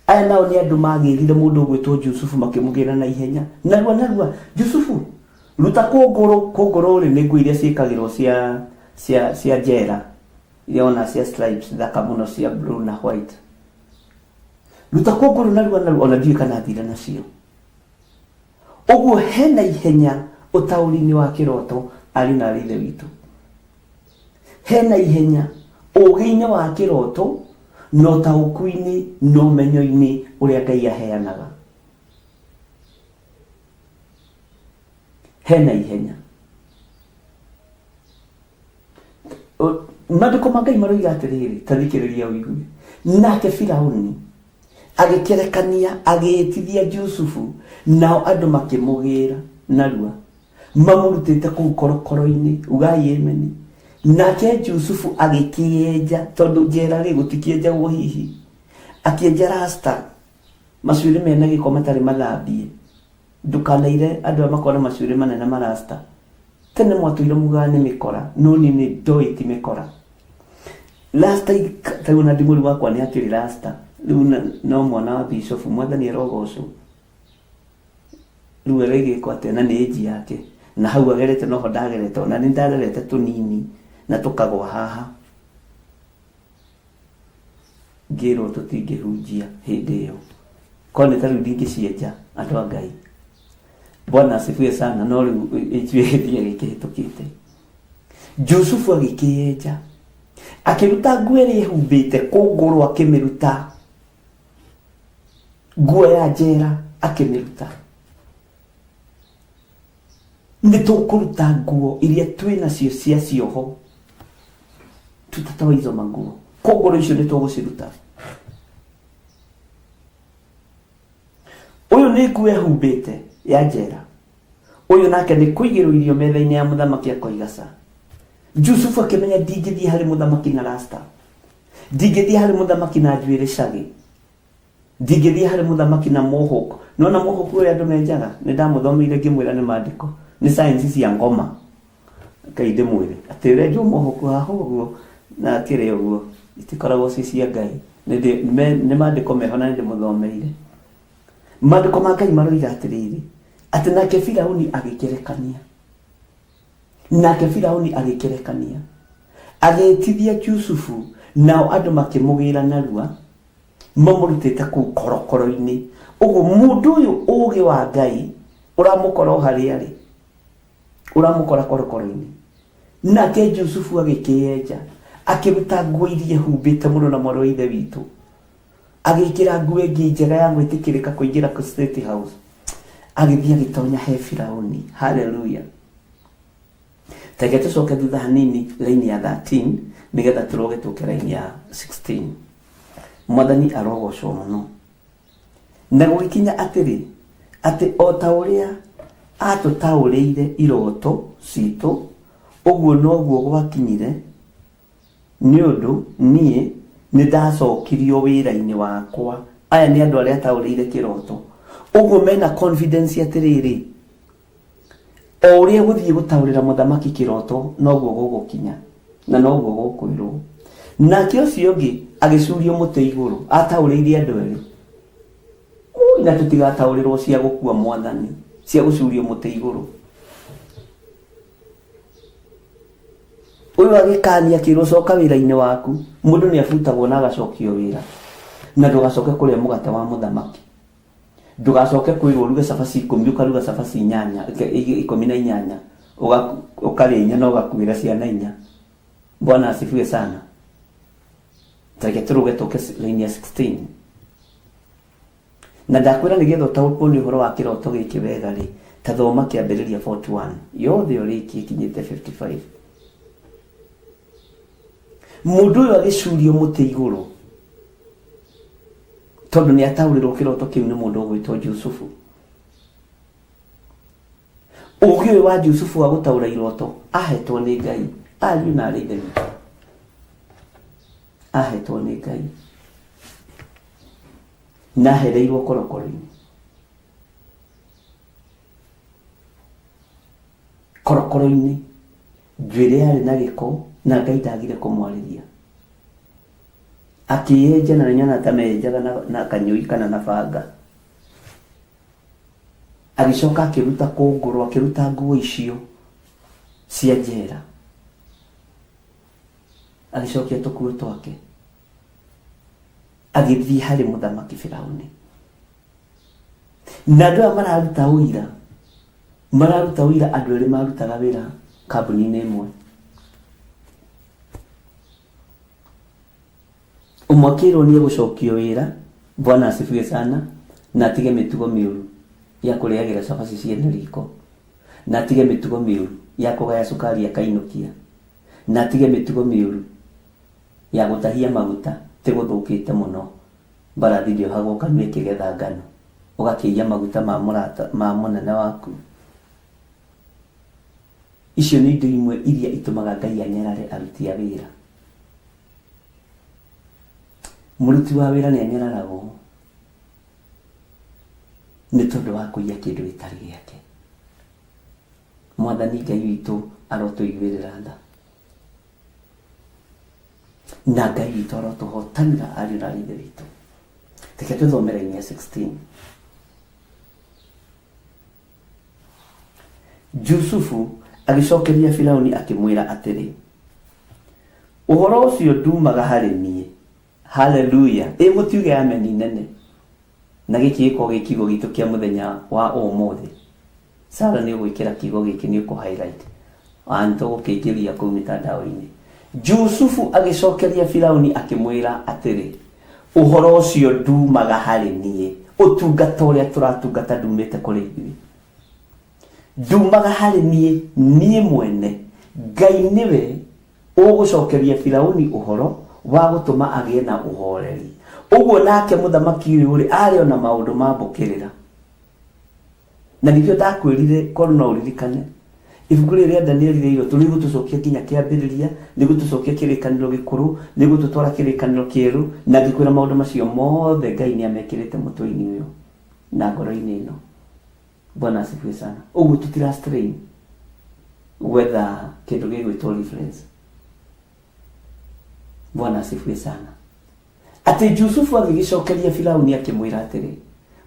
Aya nao nĩ andũ magĩrire mũndũ ũgwĩtwo Jusufu makĩmũgĩra na ihenya narua narua, Jusufu ruta kũngũrũ. Kũngũrũ rĩ nĩ nguo iria ciĩkagĩrwo cia cia cia njera iria wona cia stripes thaka mũno cia blue na white. Ruta kũngũrũ narua narua, ona ndiũĩ kana athire nacio. Ũguo hena ihenya ũtaũri-inĩ wa kĩroto ariũ na arĩ ithe witũ. Hena ihenya ũgĩ-inĩ wa kĩroto na ũtaũku-inĩ na ũmenyo-inĩ ũrĩa Ngai aheanaga. Hena ihenya. Maandĩko ma Ngai maroiga atĩrĩrĩ, ta thikĩrĩria ũigue. Nake Firauni agĩkĩrekania agĩĩtithia Jusufu, nao andũ makĩmũgĩra narua mamũrutĩte kũu korokoro-inĩ. Ugai ĩmeni. Nake Jusufu agĩkĩenja, tondũ njera rĩ gũtikĩenjagwo hihi, akĩenja rasta. Macuĩrĩ mena gĩko matarĩ mathambie. Ndũkanaire andũ arĩa makoragwo na macuĩrĩ manene marasta. Tene mwatũire mugaga nĩ mĩkora, no niĩ nĩ ndoĩ ti mĩkora. Rasta ta rĩu ona ndimũri wakwa nĩ akĩrĩ rasta. Rĩu no mwana wa bishop, mwathani arogocwo. Rĩu arĩgĩkwo atĩa na nĩ age yake. Na hau agerete noho ndagerete, ona nĩ ndarerete tũnini na tũkagwa haha. Ngĩrwo tũtingĩhunjia hĩndĩ ĩyo. Korwo nĩ ta rĩu ndingĩcienja andũ a Ngai. Bwana asifiwe sana no rĩu njuĩrĩ ĩthiaga ĩkĩhĩtũkĩte. Jusufu agĩkĩyenja akĩruta nguo ĩrĩa ehumbĩte kũngũrũ akĩmĩruta nguo ya njera akĩmĩruta. Nĩ tũkũruta nguo iria twĩ nacio cia cioho tutatoa hizo manguo kũngũrũ icio nĩ tũgũciruta. Ũyũ nĩ nguo ehumbĩte ya njera, ũyũ nake nĩ kũigĩrwo irio metha-inĩ ya mũthamaki akoiga ca. Jusufu akĩmenya ndingĩthiĩ harĩ mũthamaki na rasta, ndingĩthiĩ harĩ mũthamaki na njuĩrĩ cagĩ, ndingĩthiĩ harĩ mũthamaki na mohawk. Nĩwona mohawk ũrĩa andũ menjaga? Nĩ ndamũthomeire ngĩmwĩra nĩ maandĩko, nĩ science cia ngoma. Ngai ndĩmwĩre atĩ ũrenjwo mohawk haha ũguo na kĩrĩa ũguo itikoragwo ci cia Ngai. Nĩ maandĩko meho na nĩ ndĩmũthomeire. Maandĩko ma Ngai maroiga atĩrĩrĩ, atĩ nake Firauni agĩkĩrekania. Nake Firauni agĩkĩrekania, agĩĩtithia Jusufu, nao andũ makĩmũgĩra narua mamũrutĩte kũu korokoro-inĩ. Ũguo mũndũ ũyũ ũũgĩ wa Ngai ũramũkora o harĩa arĩ, ũramũkora korokoro-inĩ. Nake Jusufu agĩkĩyenja, akĩruta nguo iria ehumbĩte mũno na mwarĩ wa ithe witũ, agĩkĩra nguo ĩngĩ njega ya gwĩtĩkĩrĩka kũingĩra State House, agĩthiĩ agĩtonya he Firauni. Haleluya! Reke tũcoke thutha hanini raini ya 13 nĩgetha tũroge tũke raini ya 16. Mwathani arogocwo mũno. Na gũgĩkinya atĩrĩ, atĩ o ta ũrĩa aatũtaũrĩire iroto ciitũ, ũguo noguo gwakinyire, nĩ ũndũ niĩ nĩndacokirio wĩra-inĩ wakwa. Aya nĩ andũ arĩa ataũrĩire kĩroto. Ũguo mena confidence atĩrĩrĩ, o ũrĩa gũthiĩ gũtaũrĩra mũthamaki kĩroto noguo gũgũkinya na noguo gũkwĩrwo. Nake ũcio ũngĩ agĩcurio mũtĩ igũrũ, ataũrĩire andũ erĩ. Ui, na tũtigataũrĩrwo cia gũkua mwathani, cia gũcurio mũtĩ igũrũ. Ũyũ agĩkania akĩrwo coka wĩra-inĩ waku. Mũndũ nĩ abutagwo na agacokio wĩra. Na ndũgacoke kũrĩa mũgate wa mũthamaki. Ndũgacoke kwĩrwo ũruge cabaci ikũmi ũkaruga cabaci inyanya, 18, ũkarĩa inya na ũgakuĩra ciana inya. Bwana asifiwe sana. Reke tũrũge tũke line ya 16. Na ndakwĩra nĩgetha ũtaũkwo nĩ ũhoro wa kĩroto gĩkĩ wega rĩ, ta thoma kĩambĩrĩria 41 yothe ũrĩkie ĩkinyĩte 55. Mũndũ ũyũ agĩcurio mũtĩ igũrũ tondũ nĩ ataũrĩrwo kĩroto kĩu nĩ mũndũ ũgwĩtwo Jusufu. Ũũgĩ ũyũ wa Jusufu wa gũtaũra iroto ahetwo nĩ Ngai, ariũ na arĩ ithe witũ. Ahetwo nĩ Ngai. Na ahereirwo korokoro-inĩ. Korokoro-inĩ, njuĩrĩ yarĩ na gĩko na Ngai ndagire kũmwarĩria. Akĩyenja na nĩnyonaga ta meyenjaga na, na kanyũi kana na banga. Agĩcoka akĩruta kũngũrũ, akĩruta nguo icio cia njera. Agĩcokia tũkuo twake. Agĩthiĩ harĩ mũthamaki Firauni. Na andũ aya mararuta ũira, mararuta ũira andũ erĩ marutaga wĩra kambuni-inĩ ĩmwe. Ũmwe akĩrwo nĩ egũcokio wĩra, bwana asifiwe sana, na atige mĩtugo mĩũru ya kũrĩagĩra cabaci ciene riko, na atige mĩtugo mĩũru ya kũgaya cukari akainũkia, na atige mĩtugo mĩũru ya gũtahia maguta ti gũthũkĩte mũno, mbarathi ndĩohagwo kanua ĩkĩgetha ngano, ũgakĩiya maguta ma mũrata ma mũnene waku. Icio nĩ indo imwe iria itũmaga Ngai anyarare aruti a wĩra. Mũruti wa wĩra nĩ anyararagwo. Nĩ tondũ wa kũiya kĩndũ gĩtarĩ gĩake. Mwathani Ngai witũ arotũiguĩrĩra tha. Na Ngai witũ arotũhotanĩra ariũ na aarĩ a Ithe witũ. Reke tũthome raini ya 16. Jusufu agĩcokeria Firauni akĩmwĩra atĩrĩ, Ũhoro ũcio nduumaga harĩ niĩ. Haleluya! Ĩ mũtiuge ameni nene. Na gĩkĩ gĩkorwo gĩ kiugo gitũ kĩa mũthenya wa ũmũthĩ. Sarah nĩ ũgwĩkĩra kiugo gĩkĩ nĩ ũkũ highlight. Na nĩ tũgũkĩingĩria kũu mĩtandao-inĩ. Jusufu agĩcokeria Firauni akĩmwĩra atĩrĩ, Ũhoro ũcio nduumaga harĩ niĩ, ũtungata ũrĩa tũratungata ndumĩte kũrĩ ithuĩ. Nduumaga harĩ niĩ, niĩ mwene. Ngai nĩwe ũgũcokeria Firauni ũhoro wa gũtũma agĩe na ũhoreri. Ũguo nake mũthamaki ũyũ-rĩ, arĩ o na maũndũ ma mbũkĩrĩra. Na nĩkĩo ndakwĩrire korwo no ũririkane ibuku rĩrĩ rĩa Danieli rĩirwo rĩgũtũcokia nginya kĩambĩrĩria, rĩgũtũcokia kĩrĩkanĩro gĩkũrũ, rĩgũtũtwara kĩrĩkanĩro kĩerũ, na ngĩkwĩra maũndũ macio mothe Ngai nĩ amekĩrĩte mũtwe-inĩ ũyũ na ngoro-inĩ ĩno. Bwana asifiwe sana. Ũguo tũtira strain gwetha kĩndũ gĩgwĩtwo reference. Bwana asifiwe sana. Atĩ Jusufu agĩgĩcokeria Firauni akĩmwĩra atĩrĩ,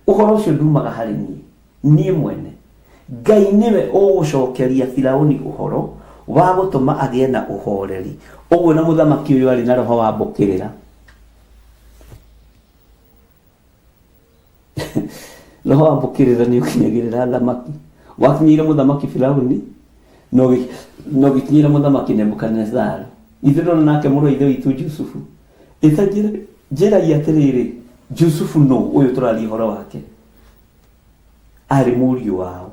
Ũhoro ũcio nduumaga harĩ niĩ, niĩ mwene. Ngai nĩwe ũgũcokeria Firauni ũhoro wa gũtũma agĩe na ũhoreri. Ũguo na mũthamaki ũyũ arĩ na roho wa mbũkĩrĩra. Roho wa mbũkĩrĩra nĩ ũkinyagĩrĩra athamaki. Wakinyĩire mũthamaki Firauni na ũgĩkinyĩra mũthamaki Nebukadinezaru. Ithuĩ ndona nake mũrũ wa ithe witũ Jusufu. Ĩta njĩrai atĩrĩrĩ, Jusufu nũ ũyũ tũraria ũhoro wake? Arĩ mũriũ wao.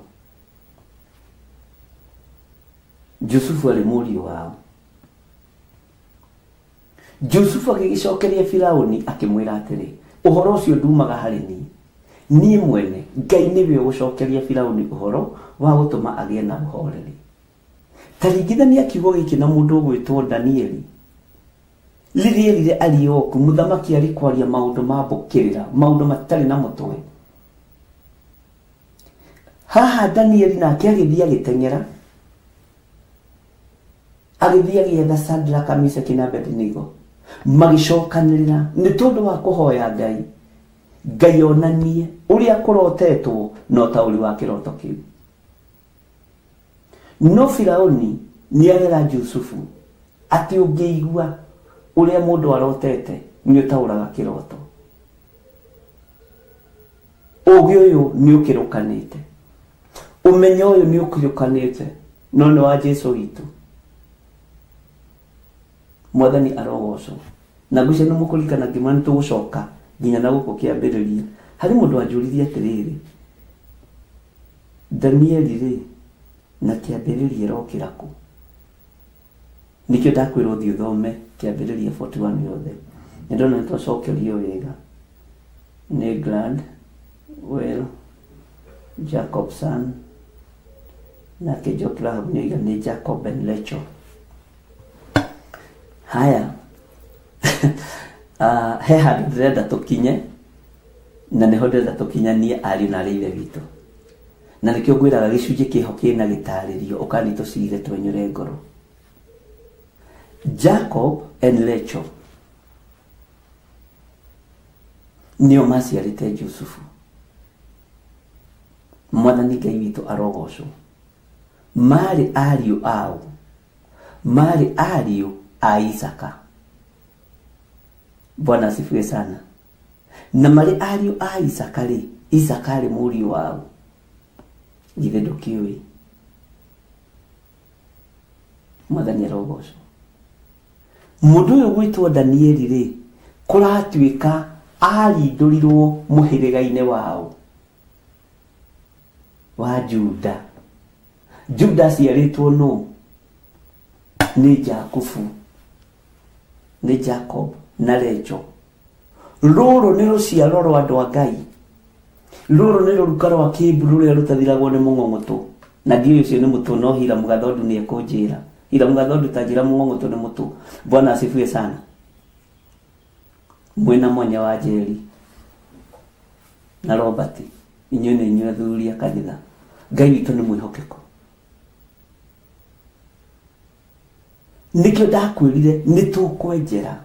Jusufu arĩ mũriũ wao. Jusufu agĩgĩcokeria Firauni akĩmwĩra atĩrĩ, Ũhoro ũcio nduumaga harĩ niĩ, niĩ mwene, Ngai nĩwe ũgũcokeria Firauni ũhoro wa gũtũma agĩe na ũhoreri. Ta ringithania kiugo gĩkĩ na mũndũ ũgwĩtwo Danieli. Rĩrĩa erire Arioku, mũthamaki arĩ kwaria maũndũ ma mbũkĩrĩra, maũndũ matarĩ na mũtwe. Haha Danieli nake agĩthiĩ agĩteng'era, Agĩthiĩ agĩetha Shadraka, Meshaki na Abedinego, magĩcokanĩrĩra nĩ tondũ wa kũhoya Ngai, Ngai onanie ũrĩa kũrotetwo na ũtaũri wa kĩroto kĩu. No Firauni nĩ arera Jusufu atĩ ũngĩigua ũrĩa mũndũ arotete nĩ ũtaũraga kĩroto. Ũgĩ ũyũ nĩ ũkĩrũkanĩte. Ũmenyo ũyũ nĩ ũkĩrũkanĩte no nĩ wa Jesu witũ. Mwathani arogocwo. Na ngwĩciria nĩ mũkũririkana ngĩmwĩra nĩ tũgũcoka nginya na gũkũ kĩambĩrĩria. Harĩ mũndũ wanjũririe atĩrĩrĩ, Danieli rĩ, na kĩambĩrĩria ĩrokĩra kũ? Nĩkĩo ndakwĩra ũthiĩ ũthome kĩambĩrĩria 41 yothe. Nĩ ndona nĩ twacokerio wega nĩ Glad, Will, Jacobson, nake Joe Graham nĩ oiga nĩ Jacob and Rachel. Haya, Ah, he handũ ndĩrenda tũkinye na nĩho ndĩrenda tũkinyanie ariũ na arĩ ithe witũ na nĩkĩo ngwĩraga gĩcunjĩ kĩho kĩna gĩtarĩrio ũkani tũcire twenyũre ngoro Jacob and Rachel nĩo maciarĩte Jusufu mwathani Ngai witũ arogocwo marĩ ariũ ao marĩ ariũ a Isaka Bwana asifiwe sana na marĩ ariũ a Isaka rĩ Isaka arĩ mũriũ wao githĩ ndũkĩũĩ mwathani arogocwo mũndũ ũyũ gwĩtwo Danieli rĩ kũratuĩka arindũrirwo mũhĩrĩga-inĩ wao wa Juda Juda aciarĩtwo nũ nĩ Jakubu nĩ Jacob na Rachel rũrũ nĩ rũciaro rwa andũ a Ngai rũrũ nĩ rũruka rwa kĩmbu rũrĩa rũtathiragwo nĩ mũng'ong'otũ na ndiũĩ ũcio nĩ mũtũ no Hira Mũgathondu nĩ ekũnjĩra Hira Mũgathondu ta njĩra mũng'ong'otũ nĩ mũtũ Bwana asifiwe sana mwĩna mwanya wa Njeri na Robert Inyuĩ nĩ inyuĩ athuri a kanitha. Ngai witũ nĩ mwĩhokeku. Nĩkĩo ndakwĩrire nĩ tũkwenjera.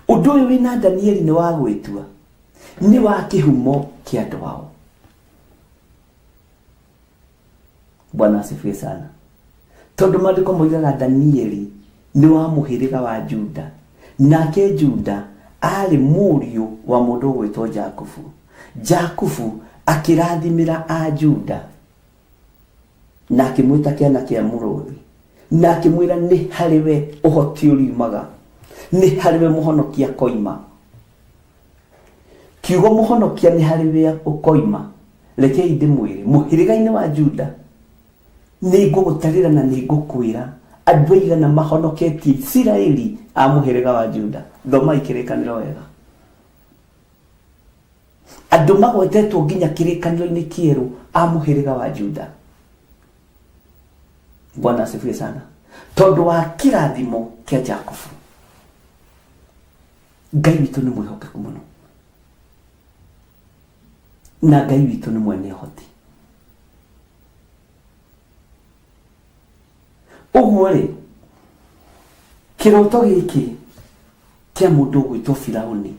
Ũndũ ũyũ wĩna Danieli nĩ wa gwĩtua, nĩ wa kĩhumo kĩa andũ ao. Bwana asifiwe sana. Tondũ maandĩko moigaga Danieli nĩ wa mũhĩrĩga wa Juda, nake Juda aarĩ mũriũ wa mũndũ ũgwĩtwo Jakubu. Jakubu akĩrathimĩra a Juda na akĩmwĩta kĩana kĩa mũrũthi, na akĩmwĩra nĩ harĩ we ũhoti ũriumaga, nĩ harĩ we mũhonokia akoima. Kiugo mũhonokia nĩ harĩ we ũkoima, rekei ndĩmwĩre, mũhĩrĩga-inĩ wa Juda nĩ ngũgũtarĩra na nĩ ngũkwĩra andũ aigana mahonoketie Isiraeli a mũhĩrĩga wa Juda. Thomai kĩrĩkanĩro wega. Andũ magwetetwo nginya kĩrĩkanĩro-inĩ kĩerũ a mũhĩrĩga wa Juda. Bwana asifiwe sana. Tondũ wa kĩrathimo kĩa Jakubu. Ngai witũ nĩ mwĩhokeku mũno. Na Ngai witũ nĩ mwene ũhoti. Ũguo rĩ, kĩroto gĩkĩ kĩa mũndũ ũgwĩtwo Firauni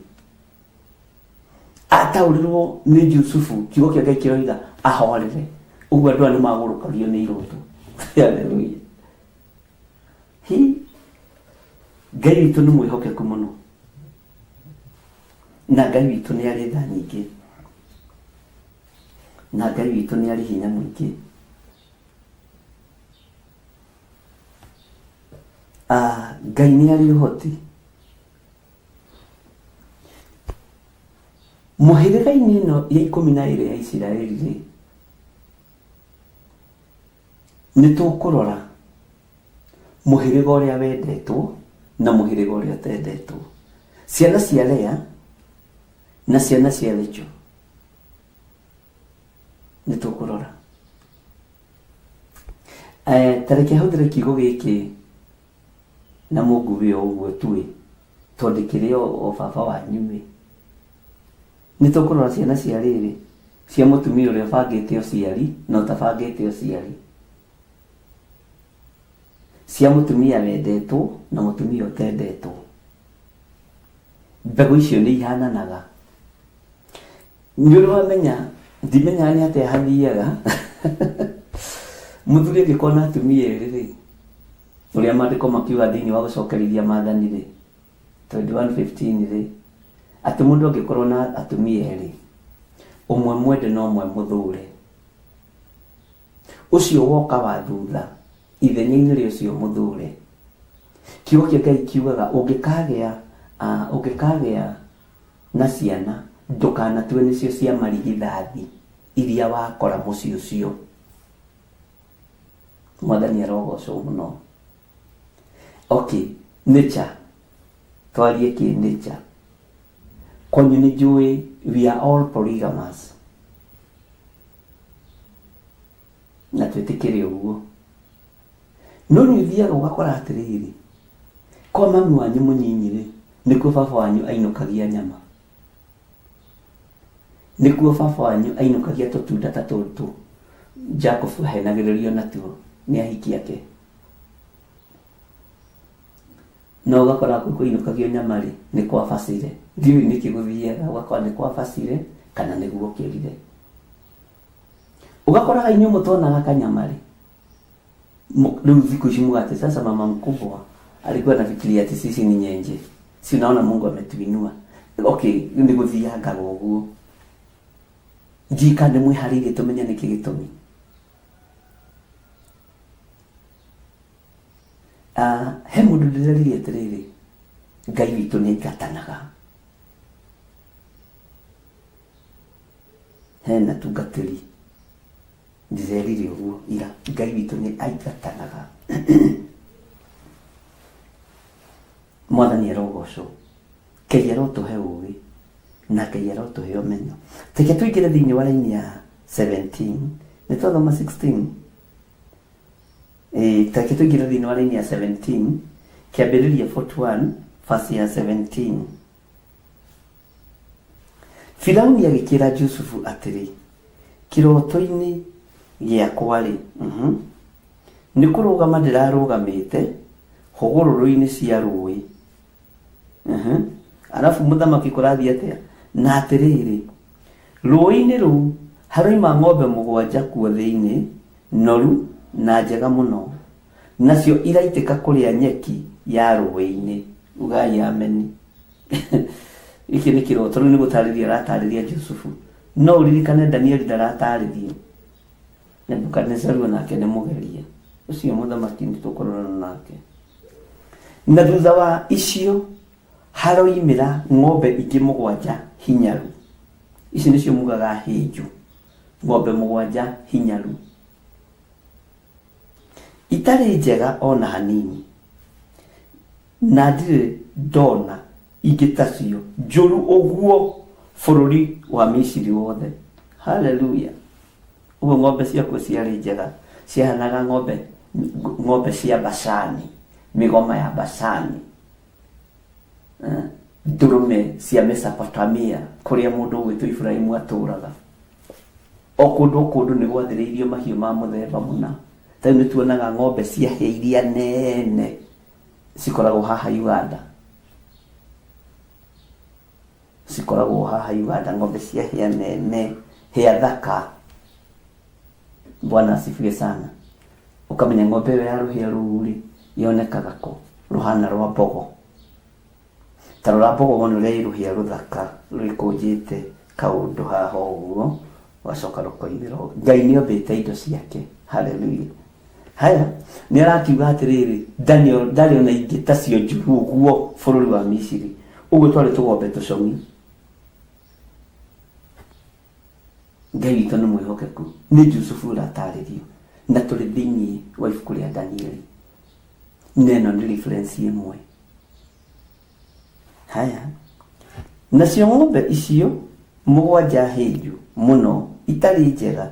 ataũrĩrwo nĩ Jusufu, kiugo kĩa Ngai kĩroiga ahorere. Ũguo andũ aya nĩ magũrũkagio nĩ iroto. Haleluya. Hi, Ngai witũ nĩ mwĩhokeku mũno, na Ngai witũ nĩ arĩ tha nyingĩ, na Ngai witũ nĩ arĩ hinya mũingĩ. Ah, Ngai nĩ arĩ ũhoti. Mũhĩrĩga-inĩ ĩno ya 12 ya Isiraeli rĩ, nĩ tũkũrora mũhĩrĩga ũrĩa wendetwo na mũhĩrĩga ũrĩa ũtendetwo. Ciana cia Lea na ciana cia Rachel nĩ tũkũrora. Eh, ta reke hũthĩre kiugo gĩkĩ na mũnguwe o ũguo tu ĩ, tondũ ndĩkĩrĩ o baba wanyu ĩ. Nĩ tũkũrora ciana cia rĩrĩ, cia mũtumia ũrĩa ũbangĩte ũciari na ũtabangĩte ũciari. Cia mũtumia wendetwo na mũtumia ũtendetwo. Mbegũ icio nĩ ihananaga. Nĩ ũrĩ wamenya, ndimenyaga nĩ atĩa hathiaga, mũthuri angĩkorwo na atumia erĩ rĩ, ũrĩa maandĩko makiuga thĩinĩ wa gũcokerithia maathani rĩ, 21:15 rĩ, atĩ mũndũ angĩkorwo na atumia erĩ, ũmwe mwende na ũmwe mũthũre, ũcio woka wa thutha ithenya-inĩ rĩa ũcio mũthũre. Kiugo kĩa Ngai kiugaga ũngĩkagĩa, ũngĩkagĩa na ciana ndũkanatue nĩcio cia marigithathi iria wakora mũciĩ ũcio. Mwathani arogocwo mũno. Okay, nature. Twarie kĩ nature. Kwanyu nĩ njũĩ we are all polygamous. Na twĩtĩkĩre ũguo. No nĩ ũthiaga ũgakora atĩrĩrĩ, kwa mami wanyu mũnyinyi rĩ, nĩkuo baba wanyu ainũkagia nyama. Nĩkuo baba wanyu ainũkagia tũtunda ta tũtũ Jacob ahenagĩrĩrio natuo nĩ ahiki ake. No ũgakora kũu kũinũkagio nyama rĩ, nĩ kwa bacire. Ndiũĩ nĩkĩ gũthiaga ũgakora nĩ kwa bacire kana nĩ guokĩrire. Ũgakoraga inyuĩ mũtonaga kanyama rĩ, rĩu thikũ ici mũgate sasa mama mkubwa alikuwa anafikiria ati sisi ni nyenje. Si unaona Mungu ametuinua. Okay, nĩ gũthiangaga ũguo. Ndiũĩ kana nĩ mwĩharĩirie tũmenye nĩkĩ gĩtũmi. Ah, he mũndũ ndĩrerire atĩrĩrĩ, Ngai witũ nĩ aingatanaga. Hena tungatĩri ndĩrerire ũguo ira, Ngai witũ nĩ aingatanaga. Mwathani arogocwo. Ngai arotũhe ũgĩ na Ngai arotũhe ũmenyo. Reke tũingĩre thĩinĩ wa raini ya 17. Nĩ twathoma 16? Ĩĩ, ta reke tũingĩre thĩinĩ wa raini ya 17, kĩambĩrĩria 41 verse ya 17. Firauni agĩkĩra Jusufu atĩrĩ, Kĩroto-inĩ gĩakwa-rĩ, nĩ kũrũgama ndĩrarũgamĩte hũgũrũrũ-inĩ cia rũũĩ. Arabu mũthamaki kũrathiĩ atĩa? Na atĩrĩrĩ, rũũĩ-inĩ rũu haroima ng'ombe mũgwanja kuo thĩinĩ, noru na njega mũno, nacio iraitĩka kũrĩa nyeki ya rũũĩ-inĩ. Ugai ameni. Gĩkĩ nĩ kĩroto, rĩu nĩ gũtarĩria aratarĩria Jusufu. No ũririkane Danieli ndaratarĩrio. Nebukadinezaru onake nĩ mũgeria. Ũcio mũthamaki nĩ tũkũrorana nake. Na thutha wa icio haroimĩra ng'ombe ingĩ mũgwanja hinyaru. Ici nĩcio mugaga hĩnju. Ng'ombe mũgwanja hinyaru. Itarĩ njega ona hanini. Na ndirĩ ndona ingĩ tacio njũru ũguo bũrũri wa Misiri wothe. Haleluya! Ũguo ng'ombe ciakuo ciarĩ njega, ciahanaga ng'ombe ng'ombe cia Bashani, mĩgoma ya Bashani, eh, ndũrũme cia Mesopotamia, kũrĩa mũndũ ũgwĩtwo Iburahĩmu atũraga. O kũndũ o kũndũ nĩ gwathĩrĩirio mahiũ ma mũthemba mũna. Ta rĩu nĩ tuonaga ng'ombe cia hĩa iria nene cikoragwo haha Uganda. Cikoragwo haha Uganda ng'ombe cia hĩa nene, hĩa thaka. Bwana asifiwe sana. Ũkamenya ng'ombe ĩyo ya rũhĩa rũu rĩ, yonekaga kũ? Rũhana rwa mbogo. Ta rora mbogo wone ũrĩa ĩ rũhĩa rũthaka rwĩkũnjĩte kaũndũ haha ũguo, rũgacoka rũkoimĩra ũguo. Ngai nĩ ombĩte indo ciake. Hallelujah. Haya, nĩ arakiuga atĩrĩrĩ, Daniel ndarĩ ona ingĩ tacio njũru ũguo bũrũri wa Misiri. Ũguo twarĩ tũgombe tũcong'i. Ngai witũ nĩ mwĩhokeku. Nĩ Jusufu ũratarĩrio na tũrĩ thĩinĩ wa ibuku rĩa Danieli. Na ĩno nĩ reference ĩmwe. Haya, nacio ng'ombe icio mũgwanja hĩnju mũno itarĩ njega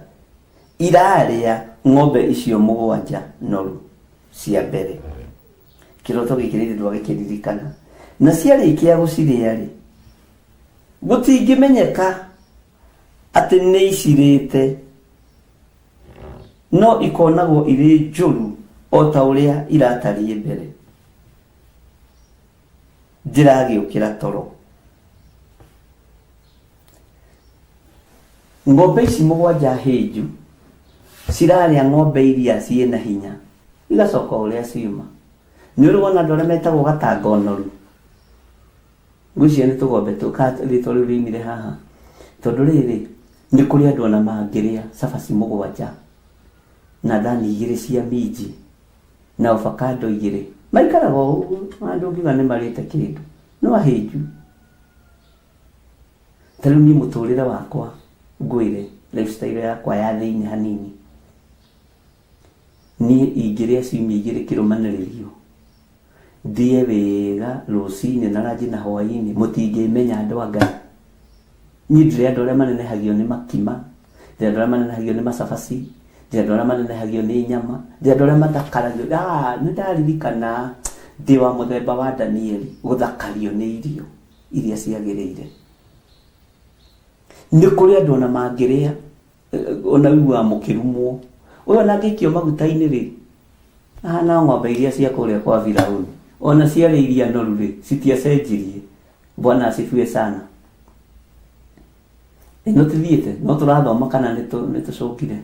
irarĩa ng'ombe icio mũgwanja noru cia mbere. Kĩroto gĩkĩ rĩrĩ ndwagĩkĩririkana. Na ciarĩkia gũcirĩa-rĩ, gũtingĩmenyeka atĩ nĩ icirĩte, no ikonagwo irĩ njũru o ta ũrĩa iratariĩ mbere. Ndĩragĩũkĩra toro. Ng'ombe ici mũgwanja hĩnju cirarĩa ng'ombe iria ciĩna hinya igacoka o ũrĩa ciuma. Nĩ ũrĩ wona andũ arĩa metagwo gatanga ũnoru? Ngwĩciria nĩ tũgombe tũ ka rĩtwa rĩu rĩoimire haha. Tondũ rĩrĩ, nĩ kũrĩ andũ ona mangĩrĩa cabaci mũgwanja na thani igĩrĩ cia minji na ovacado igĩrĩ. Maikaraga o ũguo ona ndũngiuga nĩ marĩte kĩndũ. No ahĩnju. Ta rĩu niĩ mũtũrĩre wakwa ngwĩre lifestyle yakwa ya thĩinĩ hanini, niĩ ingĩrĩa ciumia igĩrĩ kĩrũmanĩrĩrio, ndĩe wega rũcinĩ na ranji na hwainĩ, mũtingĩmenya andũ a Ngai. Niĩ ndĩrĩ andũ arĩa manenehagio nĩ makima, ndĩrĩ andũ arĩa manenehagio nĩ macabaci, ndĩrĩ andũ arĩa manenehagio nĩ nyama, ndĩrĩ andũ arĩa mathakaragio. Ah, nĩ ndaririkana ndĩ wa mũthemba wa Danieli, gũthakario nĩ irio iria ciagĩrĩire. Nĩ kũrĩ andũ ona mangĩrĩa, ona ũiguaga mũkĩrumwo. Ũyũ ona angĩikio maguta-inĩ rĩ, ahana o ng'ombe iria cia kũrĩa kwa Firauni. Ona ciarĩ iria noru rĩ, citiacenjirie. Bwana asifiwe sana. Ĩno tũthiĩte, no tũrathoma kana nĩ tũcokire?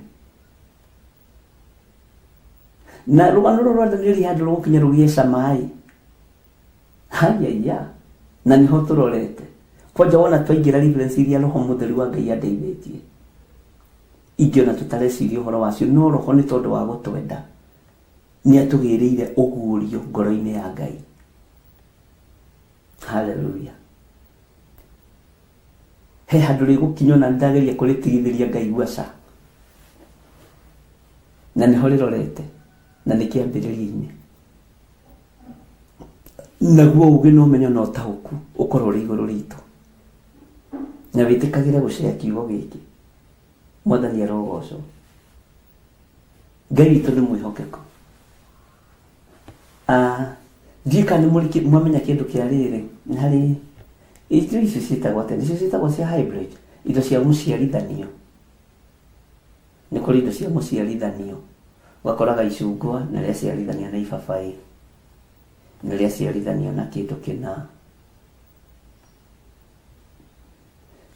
Na rũgano rũrũ rwa Danieli handũ rũgũkinya rũgĩe cama ĩ. Haiya, na nĩho tũrorete. Kwanja wona twaingĩra reference iria roho mũtheru wa Ngai andeithĩtie. Ingĩ ona tũtareciria ũhoro wacio, no roho nĩ tondũ wa gũtwenda nĩ atũgĩrĩire ũguũrio ngoro-inĩ ya Ngai. Haleluya. He handũ rĩgũkinya ona nĩndageria kũrĩtigithĩria ngaigua ca. Na nĩho rĩrorete na nĩ kĩambĩrĩria-inĩ. Naguo ũgĩ na ũmenyo na ũtaũku ũkorwo ũrĩ igũrũ ritũ. Na wĩtĩkagĩre gũcea kiugo gĩkĩ. Mwathani arogocwo. Ngai witũ nĩ mwĩhokeku. Ah, ndiũĩ kana nĩ mwamenya kĩndũ kĩa rĩrĩ, nĩ harĩ Indo icio ciĩtagwo atĩa? Nĩcio ciĩtagwo cia hybrid, indo cia mũciarithanio. Nĩ kũrĩ indo cia mũciarithanio, ũgakoraga icungwa nĩ rĩaciarithanio na ibabaĩ, nĩ rĩaciarithanio na kĩndũ kĩna.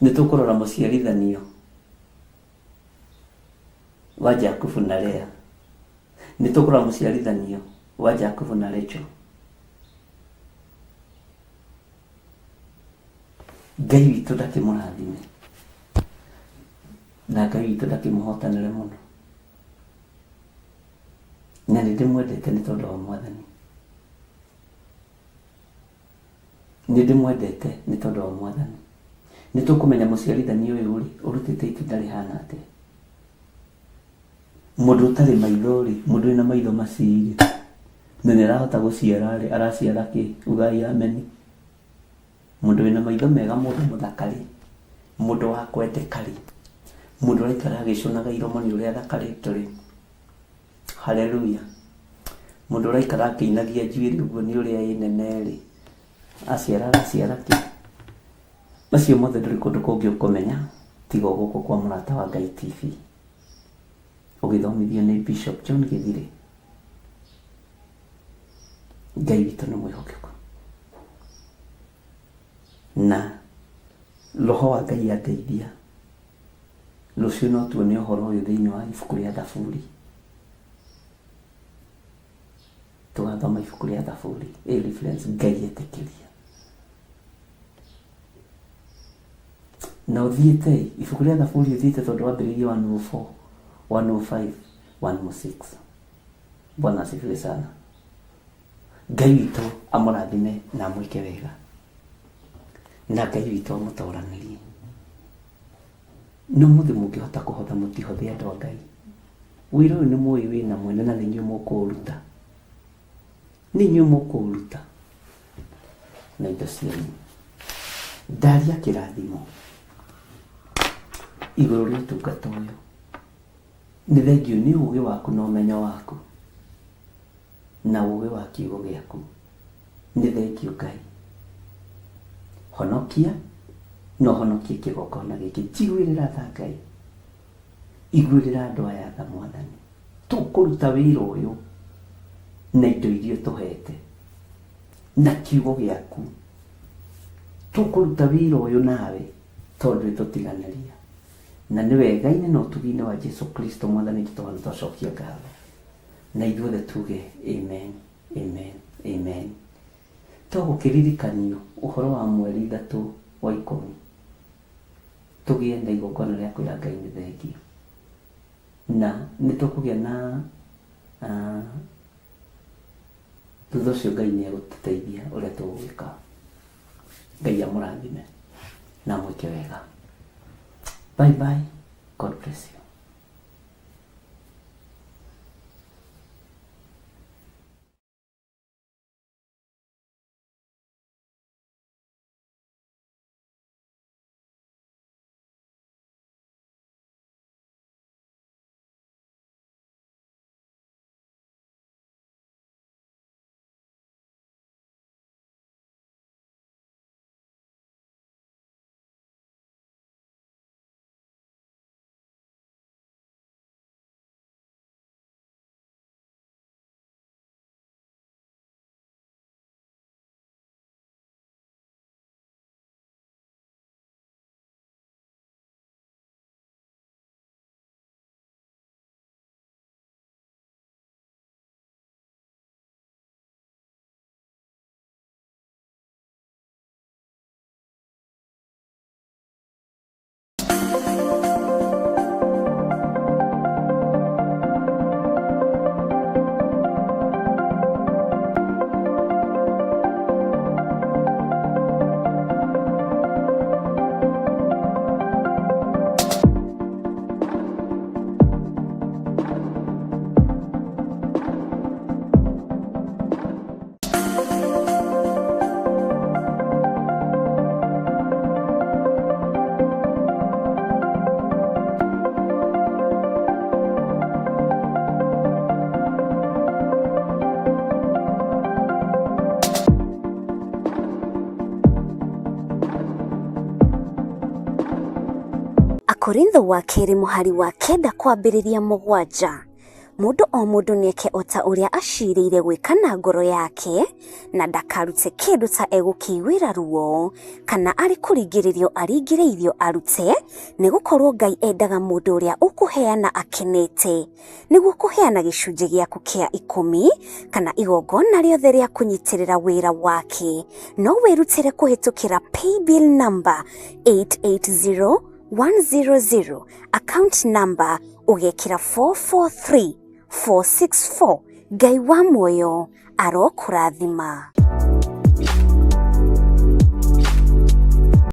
Nĩ tũkũrora mũciarithanio wa Jakubu na Lea. Nĩ tũkũrora mũciarithanio wa Jakubu na Rachel. Ngai witũ ndakĩmũrathime na Ngai witũ ndakĩmũhotanĩre mũno, na nĩ ndĩmwendete nĩ tondũ wa Mwathani, nĩ ndĩmwendete nĩ tondũ wa Mwathani. Nĩ tũkũmenya mũciarithanio ũyũ rĩ ũrutĩte itunda rĩhana atĩa. Mũndũ ũtarĩ maitho rĩ, mũndũ wĩna maitho macii rĩ, na nĩ arahota gũciara rĩ, araciara kĩ? Ugai ameni. Mũndũ wĩna maitho mega, mũndũ mũthaka rĩ, mũndũ wa kwendeka rĩ, mũndũ ũraikara agĩcũnaga iromo nĩ ũrĩa athakarĩte rĩ, haleluya. Mũndũ ũraikara akĩinagia njuĩrĩ ũguo nĩ ũrĩa ĩ nene rĩ, aciara araciara kĩ? Macio mothe ndũrĩ kũndũ kũngĩ ũkũmenya tiga o gũkũ kwa Mũrata wa Ngai TV. Ũgĩthomithio nĩ Bishop John Gĩthirĩ. Ngai witũ nĩ mwĩhokeku. Na roho wa Ngai andeithia, rũciũ no tuone ũhoro ũyũ thĩinĩ wa ibuku rĩa Thaburi. Tũgathoma ibuku rĩa Thaburi, ĩ reference Ngai etĩkĩria. Na ũthiĩte ibuku rĩa Thaburi ũthiĩte tondũ wambĩrĩirie 104, 105, 106. Bwana asifiwe sana. Ngai witũ amũrathime na amwĩke wega, na Ngai witũ amũtoranĩrie. Na ũmũthĩ mũngĩhota kũhotha mũtihothe andũ a Ngai. Wĩra ũyũ nĩ mũĩ wĩna mwene na nĩ inyuĩ mũkũũruta. Nĩ inyuĩ mũkũũruta na indo cianyu. Ndaria kĩrathimo igũrũ rĩa ũtungata ũyũ. Nĩ thengiũ nĩ ũgĩ waku na ũmenyo waku na ũgĩ wa kiugo gĩaku. Nĩ thengiũ Ngai. Honokia na ũhonokie kĩgongona gĩkĩ. Njiguĩrĩra tha Ngai. Iguĩrĩra andũ aya tha Mwathani. Tũkũruta wĩra ũyũ na indo iria ũtũhete na kiugo gĩaku. Tũkũruta wĩra ũyũ nawe tondũ ndũrĩtũtiganĩria. Na nĩ wega-inĩ na ũtugi-inĩ wa Jesu Kristo Mwathani witũ twana twacokia ngatho. Na ithuothe tuge amen, amen, amen. Togũkĩririkanio ũhoro wa mweri 3 wa 10 tũgĩe na igongona rĩa kwĩra Ngai nĩ thengiũ. Na nĩ tũkũgĩa na thutha ũcio Ngai nĩ egũtũteithia ũrĩa tũgwĩka. Ngai amũrathime na amwĩke wega. Bye bye. God bless you. Akorintho wa kerĩ mũhari wa 9 kwambĩrĩria 7. Mũndũ o mũndũ nĩeke o ta ũrĩa acirĩire gwĩka na ngoro yake, na ndakarute kĩndũ ta egũkĩiguĩra ruo, kana arĩ kũringĩrĩrio aringĩrĩirio arute, nĩgũkorwo Ngai endaga mũndũ ũrĩa ũkũheana akenete. Nĩguo kũheana gĩcunjĩ gĩaku kĩa 10 kana igongona rĩothe rĩa kũnyitĩrĩra wĩra wake, no wĩrutĩre kũhĩtũkĩra paybill number 880100, account number ũgekĩra 443464. Ngai wa muoyo arokũrathima.